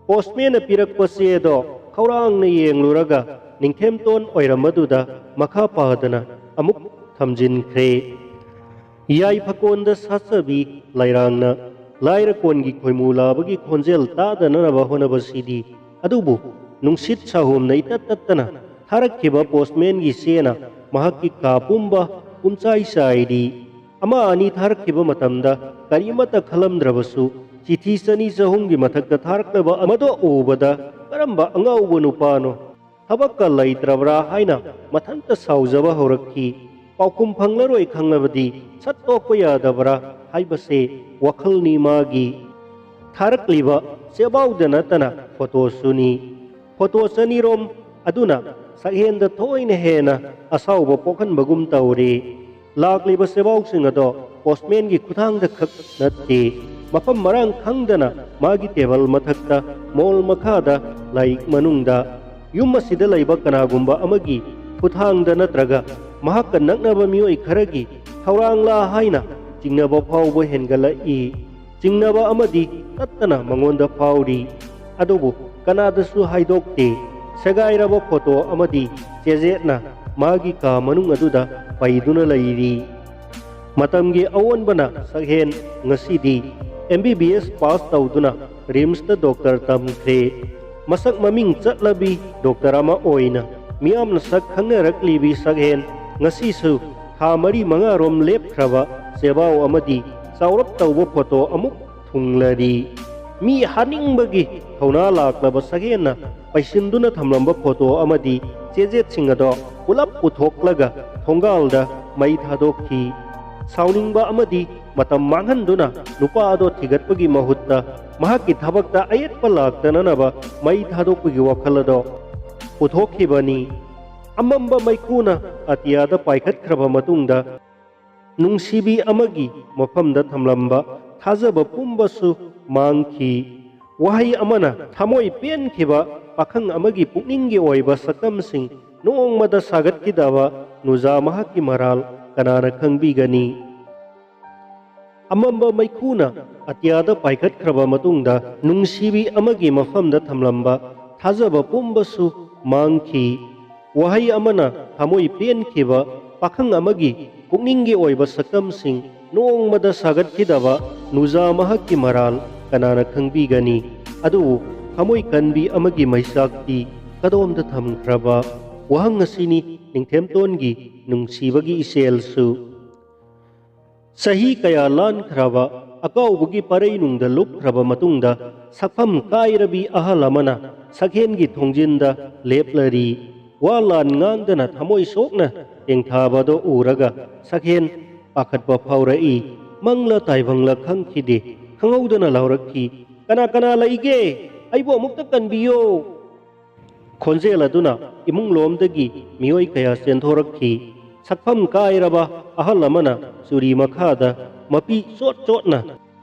ꯄꯣꯁꯃꯦꯟꯅ ꯄꯤꯔꯛꯄ ꯆꯦꯗꯣ ꯈꯧꯔꯥꯡꯅ ꯌꯦꯡꯂꯨꯔꯒ ꯅꯤꯡꯊꯦꯝꯇꯣꯟ ꯑꯣꯏꯔꯝꯕꯗꯨꯗ ꯃꯈꯥ ꯄꯥꯗꯅ ꯑꯃꯨꯛ ꯊꯝꯖꯤꯟꯈ꯭ꯔꯦ꯫ ꯌꯥꯏꯐꯀꯣꯟꯗ ꯁꯥꯠꯆꯕꯤ ꯂꯩꯔꯥꯡꯅ ꯂꯥꯏꯔꯀꯣꯟꯒꯤ ꯈꯣꯏꯃꯨ ꯂꯥꯕꯒꯤ ꯈꯣꯟꯖꯦꯜ ꯇꯥꯗꯅꯅꯕ ꯍꯣꯠꯅꯕꯁꯤꯗꯤ, ꯑꯗꯨꯕꯨ ꯅꯨꯡꯁꯤꯠ ꯁꯥꯍꯣꯝꯅ ꯏꯇꯠ ꯇꯠꯇꯅ ꯊꯥꯔꯛꯈꯤꯕ ꯄꯣꯁꯃꯦꯟꯒꯤ ꯆꯦꯅ ꯃꯍꯥꯛꯀꯤ ꯀꯥ ꯄꯨꯝꯕ ꯄꯨꯝꯆꯥꯏ ꯆꯥꯏꯔꯤ꯫ ꯑꯃ ꯑꯅꯤ ꯊꯥꯔꯛꯈꯤꯕ ꯃꯇꯝꯗ ꯀꯔꯤꯃꯠꯇ ꯈꯜꯂꯝꯗ꯭ꯔꯕꯁꯨ, ꯆꯤꯊꯤ ꯆꯅꯤ ꯆꯍꯨꯝꯒꯤ ꯃꯊꯛꯇ ꯊꯥꯔꯛꯂꯕ ꯑꯃꯗꯣ ꯎꯕꯗ ꯀꯔꯝꯕ ꯑꯉꯥꯎꯕ ꯅꯨꯄꯥꯅꯣ? ꯊꯕꯛꯀ ꯂꯩꯇ꯭ꯔꯕ꯭ꯔꯥ ꯍꯥꯏꯅ ꯃꯊꯟꯇ ꯁꯥꯎꯖꯕ ꯍꯧꯔꯛꯈꯤ꯫ ꯄꯥꯎꯈꯨꯝ ꯐꯪꯂꯔꯣꯏ ꯈꯪꯂꯕꯗꯤ ꯁꯠꯇꯣꯛꯄ ꯌꯥꯗꯕ꯭ꯔꯥ ꯍꯥꯏꯕꯁꯦ ꯋꯥꯈꯜꯅꯤ ꯃꯥꯒꯤ꯫ ꯊꯥꯔꯛꯂꯤꯕ ꯆꯦꯕꯥꯎꯗ ꯅꯠꯇꯅ ꯐꯣꯇꯣꯁꯨꯅꯤ꯫ ꯐꯣꯇꯣ ꯆꯅꯤꯔꯣꯝ ꯑꯗꯨꯅ ꯁꯛꯍꯦꯟꯗ ꯊꯣꯏꯅ ꯍꯦꯟꯅ ꯑꯁꯥꯎꯕ ꯄꯣꯛꯍꯟꯕꯒꯨꯝ ꯇꯧꯔꯤ꯫ ꯂꯥꯛꯂꯤꯕ ꯆꯦꯕꯥꯎꯁꯤꯡ ꯑꯗꯣ ꯄꯣꯁꯃꯦꯟꯒꯤ ꯈꯨꯠꯊꯥꯡꯗ ꯈꯛ ꯅꯠꯇꯦ, ꯃꯐꯝ ꯃꯔꯥꯡ ꯈꯪꯗꯅ ꯃꯥꯒꯤ ꯇꯦꯕꯜ ꯃꯊꯛꯇ, ꯃꯣꯜ ꯃꯈꯥꯗ, ꯂꯥꯏꯔꯤꯛ ꯃꯅꯨꯡꯗ, ꯌꯨꯝ ꯑꯁꯤꯗ ꯂꯩꯕ ꯀꯅꯥꯒꯨꯝꯕ ꯑꯃꯒꯤ ꯈꯨꯠꯊꯥꯡꯗ ꯅꯠꯇ꯭ꯔꯒ ꯃꯍꯥꯛꯀ ꯅꯛꯅꯕ ꯃꯤꯑꯣꯏ ꯈꯔꯒꯤ ꯊꯧꯔꯥꯡꯂꯥ ꯍꯥꯏꯅ ꯆꯤꯡꯅꯕ ꯐꯥꯎꯕ ꯍꯦꯟꯒꯠꯂꯛꯏ꯫ ꯆꯤꯡꯅꯕ ꯑꯃꯗꯤ ꯇꯠꯇꯅ ꯃꯉꯣꯟꯗ ꯐꯥꯎꯔꯤ꯫ ꯑꯗꯨꯕꯨ ꯀꯅꯥꯗꯁꯨ ꯍꯥꯏꯗꯣꯛꯇꯦ꯫ ꯁꯦꯒꯥꯏꯔꯕ ꯐꯣꯇꯣ ꯑꯃꯗꯤ ꯆꯦꯖꯦꯠꯅ ꯃꯥꯒꯤ ꯀꯥ ꯃꯅꯨꯡ ꯑꯗꯨꯗ ꯄꯩꯗꯨꯅ ꯂꯩꯔꯤ꯫ ꯃꯇꯝꯒꯤ ꯑꯑꯣꯟꯕꯅ ꯁꯛꯍꯦꯟ ꯉꯁꯤꯗꯤ ꯑꯦꯝ ꯕꯤ ꯕꯤ ꯑꯦꯁ ꯄꯥꯁ ꯇꯧꯗꯨꯅ ꯔꯤꯝꯁꯇ ꯗꯣꯛꯇꯔ ꯇꯝꯈ꯭ꯔꯦ꯫ ꯃꯁꯛ ꯃꯃꯤꯡ ꯆꯠꯂꯕꯤ ꯗꯣꯛꯇꯔ ꯑꯃ ꯑꯣꯏꯅ ꯃꯤꯌꯥꯝꯅ ꯁꯛ ꯈꯪꯅꯔꯛꯂꯤꯕꯤ ꯁꯛꯍꯦꯟ ꯉꯁꯤꯁꯨ ꯊꯥ ꯃꯔꯤ ꯃꯉꯥꯔꯣꯝ ꯂꯦꯞꯈ꯭ꯔꯕ ꯆꯦꯕꯥꯎ ꯑꯃꯗꯤ ꯆꯥꯎꯔꯞ ꯇꯧꯕ ꯐꯣꯇꯣ ꯑꯃꯨꯛ ꯊꯨꯡꯂꯔꯤ꯫ ꯃꯤ ꯍꯥꯠꯅꯤꯡꯕꯒꯤ ꯊꯧꯅꯥ ꯂꯥꯛꯂꯕ ꯁꯛꯍꯦꯟꯅ ꯄꯩꯁꯤꯟꯗꯨꯅ ꯊꯝꯂꯝꯕ ꯐꯣꯇꯣ ꯑꯃꯗꯤ ꯆꯦꯖꯦꯠꯁꯤꯡ ꯑꯗꯣ ꯄꯨꯂꯞ ꯄꯨꯊꯣꯛꯂꯒ ꯊꯣꯡꯒꯥꯜꯗ ꯃꯩ ꯊꯥꯗꯣꯛꯈꯤ꯫ ꯁꯥꯎꯅꯤꯡꯕ ꯑꯃꯗꯤ ꯃꯇꯝ ꯃꯥꯡꯍꯟꯗꯨꯅ ꯅꯨꯄꯥ ꯑꯗꯣ ꯊꯤꯒꯠꯄꯒꯤ ꯃꯍꯨꯠꯇ ꯃꯍꯥꯛꯀꯤ ꯊꯕꯛꯇ ꯑꯌꯦꯠꯄ ꯂꯥꯛꯇꯅꯅꯕ ꯃꯩ ꯊꯥꯗꯣꯛꯄꯒꯤ ꯋꯥꯈꯜ ꯑꯗꯣ ꯄꯨꯊꯣꯛꯈꯤꯕꯅꯤ꯫ ꯑꯃꯝꯕ ꯃꯩꯈꯨꯅ ꯑꯇꯤꯌꯥꯗ ꯄꯥꯏꯈꯠꯈ꯭ꯔꯕ ꯃꯇꯨꯡꯗ, ꯅꯨꯡꯁꯤꯕꯤ ꯑꯃꯒꯤ ꯃꯐꯝꯗ ꯊꯝꯂꯝꯕ ꯊꯥꯖꯕ ꯄꯨꯝꯕꯁꯨ ꯃꯥꯡꯈꯤ꯫ ꯋꯥꯍꯩ ꯑꯃꯅ ꯊꯃꯣꯏ ꯄꯦꯟꯈꯤꯕ ꯄꯥꯈꯪ ꯑꯃꯒꯤ ꯄꯨꯛꯅꯤꯡꯒꯤ ꯑꯣꯏꯕ ꯁꯛꯇꯝꯁꯤꯡ ꯅꯣꯡꯃꯗ ꯁꯥꯒꯠꯈꯤꯗꯕ ꯅꯨꯖꯥ ꯃꯍꯥꯛꯀꯤ ꯃꯔꯥꯜ ꯀꯅꯥꯅ ꯈꯪꯕꯤꯒꯅꯤ? ꯑꯃꯝꯕ ꯃꯩꯈꯨꯅ ꯑꯇꯤꯌꯥꯗ ꯄꯥꯏꯈꯠꯈ꯭ꯔꯕ ꯃꯇꯨꯡꯗ, ꯅꯨꯡꯁꯤꯕꯤ ꯑꯃꯒꯤ ꯃꯐꯝꯗ ꯊꯝꯂꯝꯕ ꯊꯥꯖꯕ ꯄꯨꯝꯕꯁꯨ ꯃꯥꯡꯈꯤ꯫ ꯋꯥꯍꯩ ꯑꯃꯅ ꯊꯃꯣꯏ ꯄꯦꯟꯈꯤꯕ ꯄꯥꯈꯪ ꯑꯃꯒꯤ ꯄꯨꯛꯅꯤꯡꯒꯤ ꯑꯣꯏꯕ ꯁꯛꯇꯝꯁꯤꯡ ꯅꯣꯡꯃꯗ ꯁꯥꯒꯠꯈꯤꯗꯕ ꯅꯨꯖꯥ ꯃꯍꯥꯛꯀꯤ ꯃꯔꯥꯜ ꯀꯅꯥꯅ ꯈꯪꯕꯤꯒꯅꯤ? ꯑꯗꯨꯕꯨ ꯊꯃꯣꯏ ꯀꯟꯕꯤ ꯑꯃꯒꯤ ꯃꯩꯆꯥꯛꯇꯤ ꯀꯗꯣꯝꯗ ꯊꯝꯈ꯭ꯔꯕ? ꯋꯥꯍꯪ ꯑꯁꯤꯅꯤ ꯅꯤꯡꯊꯦꯝꯇꯣꯟꯒꯤ ꯅꯨꯡꯁꯤꯕꯒꯤ ꯏꯆꯦꯜꯁꯨ꯫ ꯆꯍꯤ ꯀꯌꯥ ꯂꯥꯟꯈ꯭ꯔꯕ ꯑꯀꯥꯎꯕꯒꯤ ꯄꯔꯩꯅꯨꯡꯗ ꯂꯨꯞꯈ꯭ꯔꯕ ꯃꯇꯨꯡꯗ, ꯁꯛꯐꯝ ꯀꯥꯏꯔꯕꯤ ꯑꯍꯜ ꯑꯃꯅ ꯁꯛꯍꯦꯟꯒꯤ ꯊꯣꯡꯖꯤꯟꯗ ꯂꯦꯞꯂꯔꯤ꯫ ꯋꯥ ꯂꯥꯟ ꯉꯥꯡꯗꯅ ꯊꯃꯣꯏ ꯁꯣꯛꯅ ꯇꯦꯡꯊꯥꯕꯗꯣ ꯎꯔꯒ ꯁꯛꯍꯦꯟ ꯄꯥꯈꯠꯄ ꯐꯥꯎꯔꯛꯏ꯫ ꯃꯪꯂ ꯇꯥꯏꯕꯪꯂ ꯈꯪꯈꯤꯗꯦ, ꯈꯪꯍꯧꯗꯅ ꯂꯥꯎꯔꯛꯈꯤ, "ꯀꯅꯥ ꯀꯅꯥ ꯂꯩꯒꯦ? ꯑꯩꯕꯨ ꯑꯃꯨꯛꯇ ꯀꯟꯕꯤꯌꯣ!" ꯈꯣꯟꯖꯦꯜ ꯑꯗꯨꯅ ꯏꯃꯨꯡꯂꯣꯝꯗꯒꯤ ꯃꯤꯑꯣꯏ ꯀꯌꯥ ꯆꯦꯟꯊꯣꯔꯛꯈꯤ꯫ ꯁꯛꯐꯝ ꯀꯥꯏꯔꯕ ꯑꯍꯜ ꯑꯃꯅ ꯆꯨꯔꯤ ꯃꯈꯥꯗ ꯃꯄꯤ ꯆꯣꯠ ꯆꯣꯠꯅ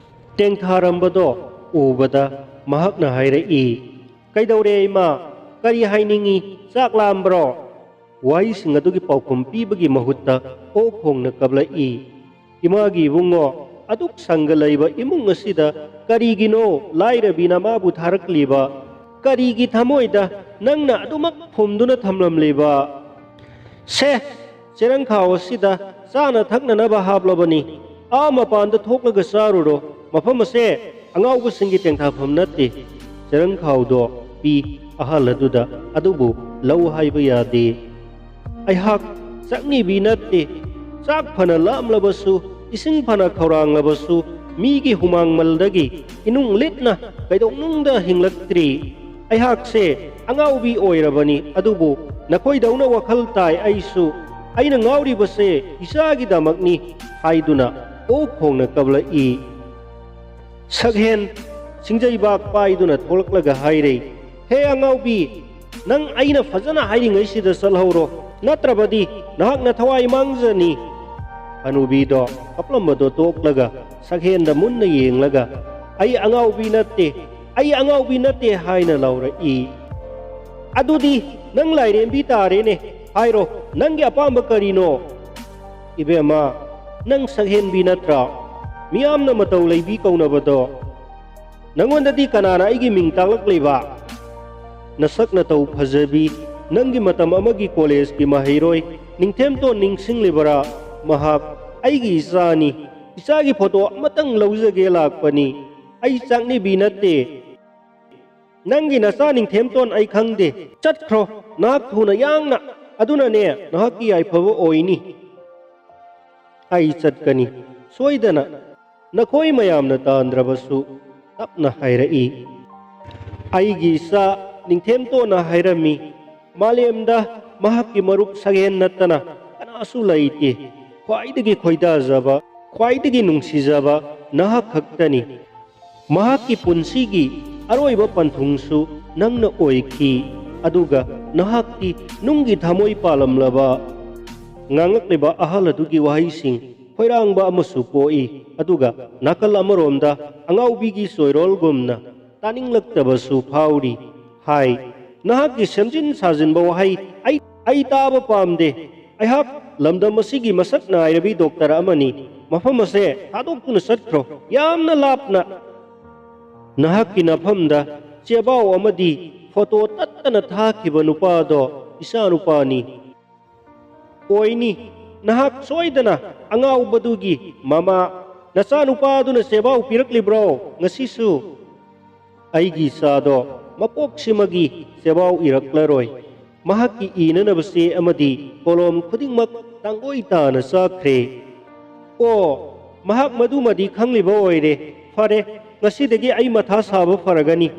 ꯇꯦꯡꯊꯥꯔꯝꯕꯗꯣ ꯎꯕꯗ ꯃꯍꯥꯛꯅ ꯍꯥꯏꯔꯛꯏ, "ꯀꯩꯗꯧꯔꯦ ꯏꯃꯥ? ꯀꯔꯤ ꯍꯥꯏꯅꯤꯡꯉꯤ? ꯆꯥꯛ ꯂꯥꯝꯕ꯭ꯔꯣ?" ꯋꯥꯍꯩꯁꯤꯡ ꯑꯗꯨꯒꯤ ꯄꯥꯎꯈꯨꯝ ꯄꯤꯕꯒꯤ ꯃꯍꯨꯠꯇ ꯑꯣꯛ ꯈꯣꯡꯅ ꯀꯞꯂꯛꯏ, "ꯏꯃꯥꯒꯤ ꯏꯕꯨꯡꯉꯣ, ꯑꯗꯨꯛ ꯁꯪꯒ ꯂꯩꯕ ꯏꯃꯨꯡ ꯑꯁꯤꯗ ꯀꯔꯤꯒꯤꯅꯣ ꯂꯥꯏꯔꯕꯤꯅ ꯃꯥꯕꯨ ꯊꯥꯔꯛꯂꯤꯕ? ꯀꯔꯤꯒꯤ ꯊꯃꯣꯏꯗ ꯅꯪꯅ ꯑꯗꯨꯃꯛ ꯐꯨꯝꯗꯨꯅ ꯊꯝꯂꯝꯂꯤꯕ? ꯁꯦ, ꯆꯦꯔꯪꯈꯥꯎ ꯑꯁꯤꯗ ꯆꯥꯅ ꯊꯛꯅꯅꯕ ꯍꯥꯞꯂꯕꯅꯤ꯫ ꯑꯥ ꯃꯄꯥꯟꯗ ꯊꯣꯛꯂꯒ ꯆꯥꯔꯨꯔꯣ꯫ ꯃꯐꯝ ꯑꯁꯦ ꯑꯉꯥꯎꯕꯁꯤꯡꯒꯤ ꯇꯦꯡꯊꯥꯐꯝ ꯅꯠꯇꯦ꯫" ꯆꯦꯔꯪꯈꯥꯎꯗꯣ ꯄꯤ ꯑꯍꯜ ꯑꯗꯨꯗ, ꯑꯗꯨꯕꯨ ꯂꯧ ꯍꯥꯏꯕ ꯌꯥꯗꯦ꯫ "ꯑꯩꯍꯥꯛ ꯆꯥꯛꯅꯤꯕꯤ ꯅꯠꯇꯦ꯫ ꯆꯥꯛ ꯐꯅ ꯂꯥꯝꯂꯕꯁꯨ, ꯏꯁꯤꯡ ꯐꯅ ꯈꯧꯔꯥꯡꯂꯕꯁꯨ, ꯃꯤꯒꯤ ꯍꯨꯃꯥꯡꯃꯜꯗꯒꯤ ꯏꯅꯨꯡ ꯂꯤꯠꯅ ꯀꯩꯗꯧꯅꯨꯡꯗ ꯍꯤꯡꯂꯛꯇ꯭ꯔꯤ꯫ ꯑꯩꯍꯥꯛꯁꯦ ꯑꯉꯥꯎꯕꯤ ꯑꯣꯏꯔꯕꯅꯤ, ꯑꯗꯨꯕꯨ ꯅꯈꯣꯏꯗꯧꯅ ꯋꯥꯈꯜ ꯇꯥꯏ ꯑꯩꯁꯨ꯫ ꯑꯩꯅ ꯉꯥꯎꯔꯤꯕꯁꯦ ꯏꯆꯥꯒꯤꯗꯃꯛꯅꯤ" ꯍꯥꯏꯗꯨꯅ ꯑꯣꯛ ꯈꯣꯡꯅ ꯀꯞꯂꯛꯏ꯫ ꯁꯛꯍꯦꯟ ꯁꯤꯡꯖꯩꯕꯥꯛ ꯄꯥꯏꯗꯨꯅ ꯊꯣꯛꯂꯛꯂꯒ ꯍꯥꯏꯔꯦ, "ꯍꯦ ꯑꯉꯥꯎꯕꯤ, ꯅꯪ ꯑꯩꯅ ꯐꯖꯅ ꯍꯥꯏꯔꯤꯉꯩꯁꯤꯗ ꯆꯠꯍꯧꯔꯣ, ꯅꯠꯇ꯭ꯔꯕꯗꯤ ꯅꯍꯥꯛ ꯅꯊꯋꯥꯏ ꯃꯥꯡꯖꯅꯤ꯫" ꯍꯅꯨꯕꯤꯗꯣ ꯀꯞꯂꯝꯕꯗꯣ ꯇꯣꯛꯂꯒ ꯁꯛꯍꯦꯟꯗ ꯃꯨꯟꯅ ꯌꯦꯡꯂꯒ, "ꯑꯩ ꯑꯉꯥꯎꯕꯤ ꯅꯠꯇꯦ, ꯑꯩ ꯑꯉꯥꯎꯕꯤ ꯅꯠꯇꯦ" ꯍꯥꯏꯅ ꯂꯥꯎꯔꯛꯏ꯫ "ꯑꯗꯨꯗꯤ ꯅꯪ ꯂꯥꯏꯔꯦꯝꯕꯤ ꯇꯥꯔꯦꯅꯦ꯫ ꯍꯥꯏꯔꯣ, ꯅꯪꯒꯤ ꯑꯄꯥꯝꯕ ꯀꯔꯤꯅꯣ?" "ꯏꯕꯦꯝꯃ, ꯅꯪ ꯁꯛꯍꯦꯟꯕꯤ ꯅꯠꯇ꯭ꯔꯥ? ꯃꯤꯌꯥꯝꯅ ꯃꯇꯧ ꯂꯩꯕꯤ ꯀꯧꯅꯕꯗꯣ꯫ ꯅꯪꯉꯣꯟꯗꯗꯤ ꯀꯅꯥꯅ ꯑꯩꯒꯤ ꯃꯤꯡ ꯇꯥꯛꯂꯛꯂꯤꯕ? ꯅꯁꯛ ꯅꯇꯧ ꯐꯖꯕꯤ, "ꯅꯪꯒꯤ ꯃꯇꯝ ꯑꯃꯒꯤ ꯀꯣꯂꯦꯖꯀꯤ ꯃꯍꯩꯔꯣꯏ ꯅꯤꯡꯊꯦꯝꯇꯣꯟ ꯅꯤꯡꯁꯤꯡꯂꯤꯕꯔꯥ? ꯃꯍꯥꯛ ꯑꯩꯒꯤ ꯏꯆꯥꯅꯤ꯫ ꯏꯆꯥꯒꯤ ꯐꯣꯇꯣ ꯑꯃꯇꯪ ꯂꯧꯖꯒꯦ ꯂꯥꯛꯄꯅꯤ꯫ ꯑꯩ ꯆꯥꯛꯅꯤꯕꯤ ꯅꯠꯇꯦ꯫ ꯅꯪꯒꯤ ꯅꯆꯥ ꯅꯤꯡꯊꯦꯝꯇꯣꯟ ꯑꯩ ꯈꯪꯗꯦ꯫ ꯆꯠꯈ꯭ꯔꯣ, ꯅꯍꯥꯛ ꯊꯨꯅ ꯌꯥꯡꯅ꯫ ꯑꯗꯨꯅꯅꯦ ꯅꯍꯥꯛꯀꯤ ꯌꯥꯏꯐꯕ ꯑꯣꯏꯅꯤ꯫ ꯑꯩ ꯆꯠꯀꯅꯤ ꯁꯣꯏꯗꯅ"꯫ ꯅꯈꯣꯏ ꯃꯌꯥꯝꯅ ꯇꯥꯟꯗ꯭ꯔꯕꯁꯨ ꯇꯞꯅ ꯍꯥꯏꯔꯛꯏ꯫ ꯑꯩꯒꯤ ꯏꯆꯥ ꯅꯤꯡꯊꯦꯝꯇꯣꯟꯅ ꯍꯥꯏꯔꯝꯃꯤ, "ꯃꯥꯂꯦꯝꯗ ꯃꯍꯥꯛꯀꯤ ꯃꯔꯨꯞ ꯁꯛꯍꯦꯟ ꯅꯠꯇꯅ ꯀꯅꯥꯁꯨ ꯂꯩꯇꯦ꯫ ꯈ꯭ꯋꯥꯏꯗꯒꯤ ꯈꯣꯏꯗꯥꯖꯕ, ꯈ꯭ꯋꯥꯏꯗꯒꯤ ꯅꯨꯡꯁꯤꯖꯕ ꯅꯍꯥꯛ ꯈꯛꯇꯅꯤ꯫ ꯃꯍꯥꯛꯀꯤ ꯄꯨꯟꯁꯤꯒꯤ ꯑꯔꯣꯏꯕ ꯄꯟꯊꯨꯡꯁꯨ ꯅꯪꯅ ꯑꯣꯏꯈꯤ꯫ ꯑꯗꯨꯒ ꯅꯍꯥꯛꯇꯤ ꯅꯨꯡꯒꯤ ꯊꯃꯣꯏ ꯄꯥꯜꯂꯝꯂꯕ"꯫ ꯉꯥꯡꯂꯛꯂꯤꯕ ꯑꯍꯜ ꯑꯗꯨꯒꯤ ꯋꯥꯍꯩꯁꯤꯡ ꯈꯣꯏꯔꯥꯡꯕ ꯑꯃꯁꯨ ꯄꯣꯛꯏ꯫ ꯑꯗꯨꯒ ꯅꯥꯀꯜ ꯑꯃꯔꯣꯝꯗ ꯑꯉꯥꯎꯕꯤꯒꯤ ꯆꯣꯏꯔꯣꯜꯒꯨꯝꯅ ꯇꯥꯅꯤꯡꯂꯛꯇꯕꯁꯨ ꯐꯥꯎꯔꯤ꯫ ꯍꯥꯏ, "ꯅꯍꯥꯛꯀꯤ ꯁꯦꯝꯖꯤꯟ ꯁꯥꯖꯤꯟꯕ ꯋꯥꯍꯩ ꯑꯩ, ꯑꯩ ꯇꯥꯕ ꯄꯥꯝꯗꯦ꯫ ꯑꯩꯍꯥꯛ ꯂꯝꯗꯝ ꯑꯁꯤꯒꯤ ꯃꯁꯛ ꯅꯥꯏꯔꯕꯤ ꯗꯣꯛꯇꯔ ꯑꯃꯅꯤ꯫ ꯃꯐꯝ ꯑꯁꯦ ꯊꯥꯗꯣꯛꯇꯨꯅ ꯆꯠꯈ꯭ꯔꯣ, ꯌꯥꯝꯅ ꯂꯥꯞꯅ"꯫ ꯅꯍꯥꯛꯀꯤ ꯅꯐꯝꯗ ꯆꯦꯕꯥꯎ ꯑꯃꯗꯤ ꯐꯣꯇꯣ ꯇꯠꯇꯅ ꯊꯥꯈꯤꯕ ꯅꯨꯄꯥꯗꯣ ꯏꯆꯥꯅꯨꯄꯥꯅꯤ꯫ ꯑꯣꯏꯅꯤ, ꯅꯍꯥꯛ ꯁꯣꯏꯗꯅ ꯑꯉꯥꯎꯕꯗꯨꯒꯤ ꯃꯃꯥ꯫ ꯅꯆꯥꯅꯨꯄꯥꯗꯨꯅ ꯆꯦꯕꯥꯎ ꯄꯤꯔꯛꯂꯤꯕ꯭ꯔꯣ ꯉꯁꯤꯁꯨ? ꯑꯩꯒꯤ ꯏꯆꯥꯗꯣ ꯃꯄꯣꯛꯁꯤꯃꯒꯤ ꯆꯦꯕꯥꯎ ꯏꯔꯛꯂꯔꯣꯏ꯫ ꯃꯍꯥꯛꯀꯤ ꯏꯅꯅꯕ ꯆꯦ ꯑꯃꯗꯤ ꯀꯣꯂꯣꯝ ꯈꯨꯗꯤꯡꯃꯛ ꯇꯥꯡꯒꯣꯏ ꯇꯥꯅ ꯆꯥꯈ꯭ꯔꯦ꯫ ꯑꯣ, ꯃꯍꯥꯛ ꯃꯗꯨꯃꯗꯤ ꯈꯪꯂꯤꯕ ꯑꯣꯏꯔꯦ꯫ ꯐꯔꯦ, ꯉꯁꯤꯗꯒꯤ ꯑꯩ ꯃꯊꯥ ꯁꯥꯕ ꯐꯔꯒꯅꯤ꯫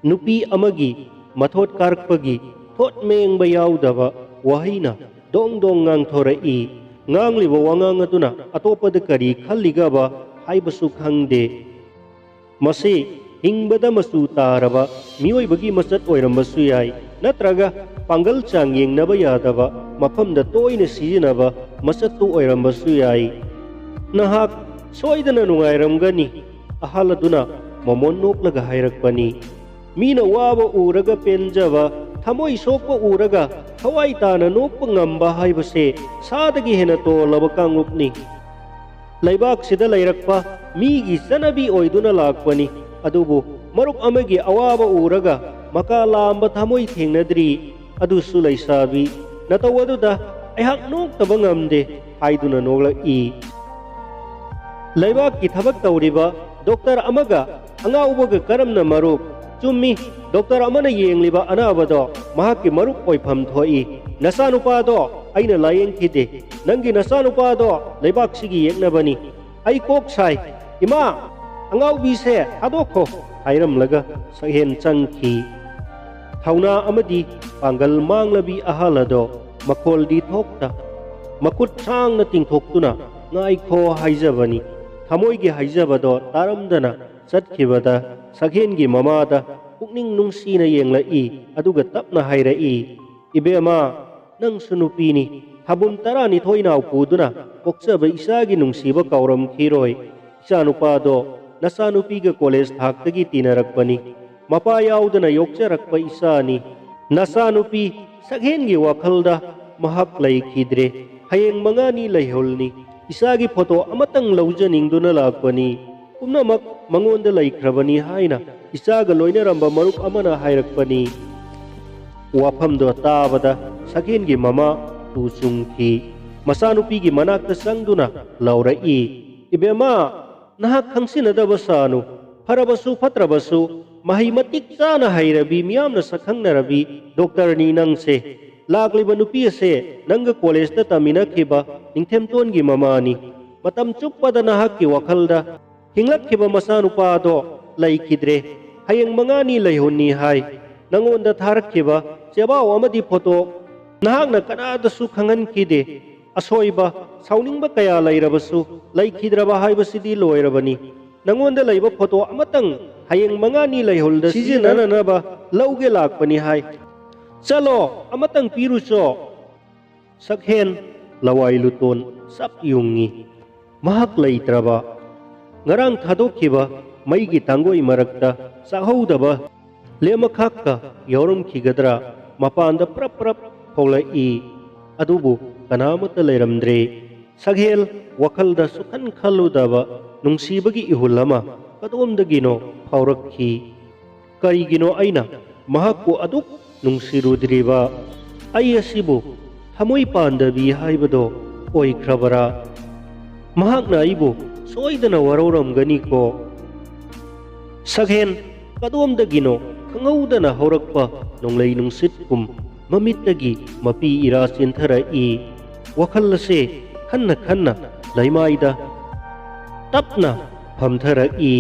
ꯅꯨꯄꯤ ꯑꯃꯒꯤ ꯃꯊꯣꯠ ꯀꯥꯔꯛꯄꯒꯤ ꯊꯣꯠ ꯃꯦꯡꯕ ꯌꯥꯎꯗꯕ ꯋꯥꯍꯩꯅ ꯗꯣꯡ ꯗꯣꯡ ꯉꯥꯡꯊꯣꯔꯛꯏ꯫ ꯉꯥꯡꯂꯤꯕ ꯋꯥꯉꯥꯡ ꯑꯗꯨꯅ ꯑꯇꯣꯞꯄꯗ ꯀꯔꯤ ꯈꯜꯂꯤꯒꯕ ꯍꯥꯏꯕꯁꯨ ꯈꯪꯗꯦ꯫ ꯃꯁꯤ ꯍꯤꯡꯕꯗ ꯃꯆꯨ ꯇꯥꯔꯕ ꯃꯤꯑꯣꯏꯕꯒꯤ ꯃꯆꯠ ꯑꯣꯏꯔꯝꯕꯁꯨ ꯌꯥꯏ, ꯅꯠꯇ꯭ꯔꯒ ꯄꯥꯡꯒꯜ ꯆꯥꯡ ꯌꯦꯡꯅꯕ ꯌꯥꯗꯕ ꯃꯐꯝꯗ ꯇꯣꯏꯅ ꯁꯤꯖꯤꯟꯅꯕ ꯃꯆꯠꯇꯨ ꯑꯣꯏꯔꯝꯕꯁꯨ ꯌꯥꯏ꯫ "ꯅꯍꯥꯛ ꯁꯣꯏꯗꯅ ꯅꯨꯡꯉꯥꯏꯔꯝꯒꯅꯤ", ꯑꯍꯜ ꯑꯗꯨꯅ ꯃꯃꯣꯟ ꯅꯣꯛꯂꯒ ꯍꯥꯏꯔꯛꯄꯅꯤ꯫ ꯃꯤꯅ ꯋꯥꯕ ꯎꯔꯒ ꯄꯦꯟꯖꯕ, ꯊꯃꯣꯏ ꯁꯣꯛꯄ ꯎꯔꯒ ꯊꯋꯥꯏ ꯇꯥꯅ ꯅꯣꯛꯄ ꯉꯝꯕ ꯍꯥꯏꯕꯁꯦ ꯁꯥꯗꯒꯤ ꯍꯦꯟꯅ ꯇꯣꯜꯂꯕ ꯀꯥꯡꯂꯨꯞꯅꯤ꯫ ꯂꯩꯕꯥꯛꯁꯤꯗ ꯂꯩꯔꯛꯄ ꯃꯤꯒꯤ ꯆꯠꯅꯕꯤ ꯑꯣꯏꯗꯨꯅ ꯂꯥꯛꯄꯅꯤ꯫ ꯑꯗꯨꯕꯨ ꯃꯔꯨꯞ ꯑꯃꯒꯤ ꯑꯋꯥꯕ ꯎꯔꯒ ꯃꯀꯥ ꯂꯥꯝꯕ ꯊꯃꯣꯏ ꯊꯦꯡꯅꯗ꯭ꯔꯤ꯫ ꯑꯗꯨꯁꯨ ꯂꯩꯁꯥꯕꯤ꯫ ꯅꯇꯧ ꯑꯗꯨꯗ ꯑꯩꯍꯥꯛ ꯅꯣꯛꯇꯕ ꯉꯝꯗꯦ ꯍꯥꯏꯗꯨꯅ ꯅꯣꯛꯂꯛꯏ꯫ ꯂꯩꯕꯥꯛꯀꯤ ꯊꯕꯛ ꯇꯧꯔꯤꯕ ꯗꯣꯛꯇꯔ ꯑꯃꯒ ꯑꯉꯥꯎꯕꯒ ꯀꯔꯝꯅ ꯃꯔꯨꯞ? ꯆꯨꯝꯃꯤ, ꯗꯣꯛꯇꯔ ꯑꯃꯅ ꯌꯦꯡꯂꯤꯕ ꯑꯅꯥꯕꯗꯣ ꯃꯍꯥꯛꯀꯤ ꯃꯔꯨꯞ ꯑꯣꯏꯐꯝ ꯊꯣꯛꯏ꯫ ꯅꯆꯥꯅꯨꯄꯥꯗꯣ ꯑꯩꯅ ꯂꯥꯌꯦꯡꯈꯤꯗꯦ꯫ ꯅꯪꯒꯤ ꯅꯆꯥꯅꯨꯄꯥꯗꯣ ꯂꯩꯕꯥꯛꯁꯤꯒꯤ ꯌꯦꯛꯅꯕꯅꯤ꯫ ꯑꯩ ꯀꯣꯛ ꯁꯥꯏ꯫ "ꯏꯃꯥ, ꯑꯉꯥꯎꯕꯤꯁꯦ ꯊꯥꯗꯣꯛꯈꯣ" ꯍꯥꯏꯔꯝꯂꯒ ꯁꯛꯍꯦꯟ ꯆꯪꯈꯤ꯫ ꯊꯧꯅꯥ ꯑꯃꯗꯤ ꯄꯥꯡꯒꯜ ꯃꯥꯡꯂꯕꯤ ꯑꯍꯜ ꯑꯗꯣ ꯃꯈꯣꯜꯗꯤ ꯊꯣꯛꯇ, ꯃꯈꯨꯠ ꯁꯥꯡꯅ ꯇꯤꯡꯊꯣꯛꯇꯨꯅ "ꯉꯥꯏꯈꯣ" ꯍꯥꯏꯖꯕꯅꯤ꯫ ꯊꯃꯣꯏꯒꯤ ꯍꯥꯏꯖꯕꯗꯣ ꯇꯥꯔꯝꯗꯅ ꯆꯠꯈꯤꯕꯗ ꯁꯛꯍꯦꯟꯒꯤ ꯃꯃꯥꯗ ꯄꯨꯛꯅꯤꯡ ꯅꯨꯡꯁꯤꯅ ꯌꯦꯡꯂꯛꯏ, ꯑꯗꯨꯒ ꯇꯞꯅ ꯍꯥꯏꯔꯛꯏ, "ꯏꯕꯦꯝꯃ, ꯅꯪꯁꯨ ꯅꯨꯄꯤꯅꯤ꯫ ꯊꯥꯕꯨꯝ ꯇꯔꯥꯅꯤꯊꯣꯏ ꯅꯥꯎ ꯄꯨꯗꯨꯅ ꯄꯣꯛꯆꯕ ꯏꯆꯥꯒꯤ ꯅꯨꯡꯁꯤꯕ ꯀꯥꯎꯔꯝꯈꯤꯔꯣꯏ꯫ ꯏꯆꯥꯅꯨꯄꯥꯗꯣ ꯅꯆꯥꯅꯨꯄꯤꯒ ꯀꯣꯂꯦꯖ ꯊꯥꯛꯇꯒꯤ ꯇꯤꯟꯅꯔꯛꯄꯅꯤ꯫ ꯃꯄꯥ ꯌꯥꯎꯗꯅ ꯌꯣꯛꯆꯔꯛꯄ ꯏꯆꯥꯅꯤ꯫ ꯅꯆꯥꯅꯨꯄꯤ ꯁꯛꯍꯦꯟꯒꯤ ꯋꯥꯈꯜꯗ ꯃꯍꯥꯛ ꯂꯩꯈꯤꯗ꯭ꯔꯦ꯫ ꯍꯌꯦꯡ ꯃꯉꯥꯅꯤ ꯂꯩꯍꯨꯜꯅꯤ꯫ ꯏꯆꯥꯒꯤ ꯐꯣꯇꯣ ꯑꯃꯇꯪ ꯂꯧꯖꯅꯤꯡꯗꯨꯅ ꯂꯥꯛꯄꯅꯤ꯫ ꯄꯨꯝꯅꯃꯛ ꯃꯉꯣꯟꯗ ꯂꯩꯈ꯭ꯔꯕꯅꯤ" ꯍꯥꯏꯅ ꯏꯆꯥꯒ ꯂꯣꯏꯅꯔꯝꯕ ꯃꯔꯨꯞ ꯑꯃꯅ ꯍꯥꯏꯔꯛꯄꯅꯤ꯫ ꯋꯥꯐꯝꯗꯣ ꯇꯥꯕꯗ ꯁꯛꯍꯦꯟꯒꯤ ꯃꯃꯥ ꯇꯨ ꯆꯨꯡꯈꯤ꯫ ꯃꯆꯥꯅꯨꯄꯤꯒꯤ ꯃꯅꯥꯛꯇ ꯆꯪꯗꯨꯅ ꯂꯥꯎꯔꯛꯏ, "ꯏꯕꯦꯝꯃ, ꯅꯍꯥꯛ ꯈꯪꯁꯤꯟꯅꯗꯕ ꯁꯥꯅꯨ꯫ ꯐꯔꯕꯁꯨ ꯐꯠꯇ꯭ꯔꯕꯁꯨ ꯃꯍꯩ ꯃꯇꯤꯛ ꯆꯥꯅ ꯍꯩꯔꯕꯤ, ꯃꯤꯌꯥꯝꯅ ꯁꯛꯈꯪꯅꯔꯕꯤ ꯗꯣꯛꯇꯔꯅꯤ ꯅꯪꯁꯦ꯫ ꯂꯥꯛꯂꯤꯕ ꯅꯨꯄꯤ ꯑꯁꯦ ꯅꯪꯒ ꯀꯣꯂꯦꯖꯇ ꯇꯝꯃꯤꯟꯅꯈꯤꯕ ꯅꯤꯡꯊꯦꯝꯇꯣꯟꯒꯤ ꯃꯃꯥꯅꯤ꯫ ꯃꯇꯝ ꯆꯨꯞꯄꯗ ꯅꯍꯥꯛꯀꯤ ꯋꯥꯈꯜꯗ ꯍꯤꯡꯂꯛꯈꯤꯕ ꯃꯆꯥꯅꯨꯄꯥꯗꯣ ꯂꯩꯈꯤꯗ꯭ꯔꯦ꯫ ꯍꯌꯦꯡ ꯃꯉꯥꯅꯤ ꯂꯩꯍꯨꯟꯅꯤ ꯍꯥꯏ꯫ ꯅꯉꯣꯟꯗ ꯊꯥꯔꯛꯈꯤꯕ ꯆꯦꯕꯥꯎ ꯑꯃꯗꯤ ꯐꯣꯇꯣ ꯅꯍꯥꯛꯅ ꯀꯅꯥꯗꯁꯨ ꯈꯪꯍꯟꯈꯤꯗꯦ꯫ ꯑꯁꯣꯏꯕ, ꯁꯥꯎꯅꯤꯡꯕ ꯀꯌꯥ ꯂꯩꯔꯕꯁꯨ ꯂꯩꯈꯤꯗ꯭ꯔꯕ ꯍꯥꯏꯕꯁꯤꯗꯤ ꯂꯣꯏꯔꯕꯅꯤ꯫ ꯅꯉꯣꯟꯗ ꯂꯩꯕ ꯐꯣꯇꯣ ꯑꯃꯇꯪ ꯍꯌꯦꯡ ꯃꯉꯥꯅꯤ ꯂꯩꯍꯨꯜꯗ ꯁꯤꯖꯤꯟꯅꯅꯅꯕ ꯂꯧꯒꯦ ꯂꯥꯛꯄꯅꯤ" ꯍꯥꯏ꯫ "ꯆꯠꯂꯣ, ꯑꯃꯇꯪ ꯄꯤꯔꯨꯆꯣ"꯫ ꯁꯛꯍꯦꯟ ꯂꯋꯥꯏ ꯂꯨꯇꯣꯟ ꯆꯞ ꯌꯨꯡꯉꯤ꯫ ꯃꯍꯥꯛ ꯂꯩꯇ꯭ꯔꯕ, ꯉꯔꯥꯡ ꯊꯥꯗꯣꯛꯈꯤꯕ ꯃꯩꯒꯤ ꯇꯥꯡꯒꯣꯏ ꯃꯔꯛꯇ ꯆꯥꯛꯍꯧꯗꯕ ꯂꯦꯝꯃꯈꯥꯛꯀ ꯌꯥꯎꯔꯝꯈꯤꯒꯗ꯭ꯔꯥ? ꯃꯄꯥꯟꯗ ꯄ꯭ꯔꯞ ꯄ꯭ꯔꯞ ꯊꯣꯛꯂꯛꯏ꯫ ꯑꯗꯨꯕꯨ ꯀꯅꯥꯃꯠꯇ ꯂꯩꯔꯝꯗ꯭ꯔꯦ꯫ ꯁꯛꯍꯦꯜ ꯋꯥꯈꯜꯗ ꯁꯨꯛꯈꯟ ꯈꯜꯂꯨꯗꯕ ꯅꯨꯡꯁꯤꯕꯒꯤ ꯏꯍꯨꯜ ꯑꯃ ꯀꯗꯣꯝꯗꯒꯤꯅꯣ ꯐꯥꯎꯔꯛꯈꯤ꯫ ꯀꯔꯤꯒꯤꯅꯣ ꯑꯩꯅ ꯃꯍꯥꯛꯄꯨ ꯑꯗꯨꯛ ꯅꯨꯡꯁꯤꯔꯨꯗ꯭ꯔꯤꯕ ꯑꯩ ꯑꯁꯤꯕꯨ ꯊꯃꯣꯏ ꯄꯥꯟꯗꯕꯤ ꯍꯥꯏꯕꯗꯣ ꯑꯣꯏꯈ꯭ꯔꯕꯔꯥ? ꯃꯍꯥꯛꯅ ꯑꯩꯕꯨ ꯁꯣꯏꯗꯅ ꯋꯥꯔꯧꯔꯝꯒꯅꯤꯀꯣ꯫ ꯁꯛꯍꯦꯟ ꯀꯗꯣꯝꯗꯒꯤꯅꯣ ꯈꯪꯍꯧꯗꯅ ꯍꯧꯔꯛꯄ ꯅꯣꯡꯂꯩ ꯅꯨꯡꯁꯤꯠꯀꯨꯝ ꯃꯃꯤꯠꯇꯒꯤ ꯃꯄꯤ ꯏꯔꯥ ꯆꯦꯟꯊꯔꯛꯏ꯫ ꯋꯥꯈꯜ ꯑꯁꯦ ꯈꯟꯅ ꯈꯟꯅ ꯂꯩꯃꯥꯏꯗ ꯇꯞꯅ ꯐꯝꯊꯔꯛꯏ꯫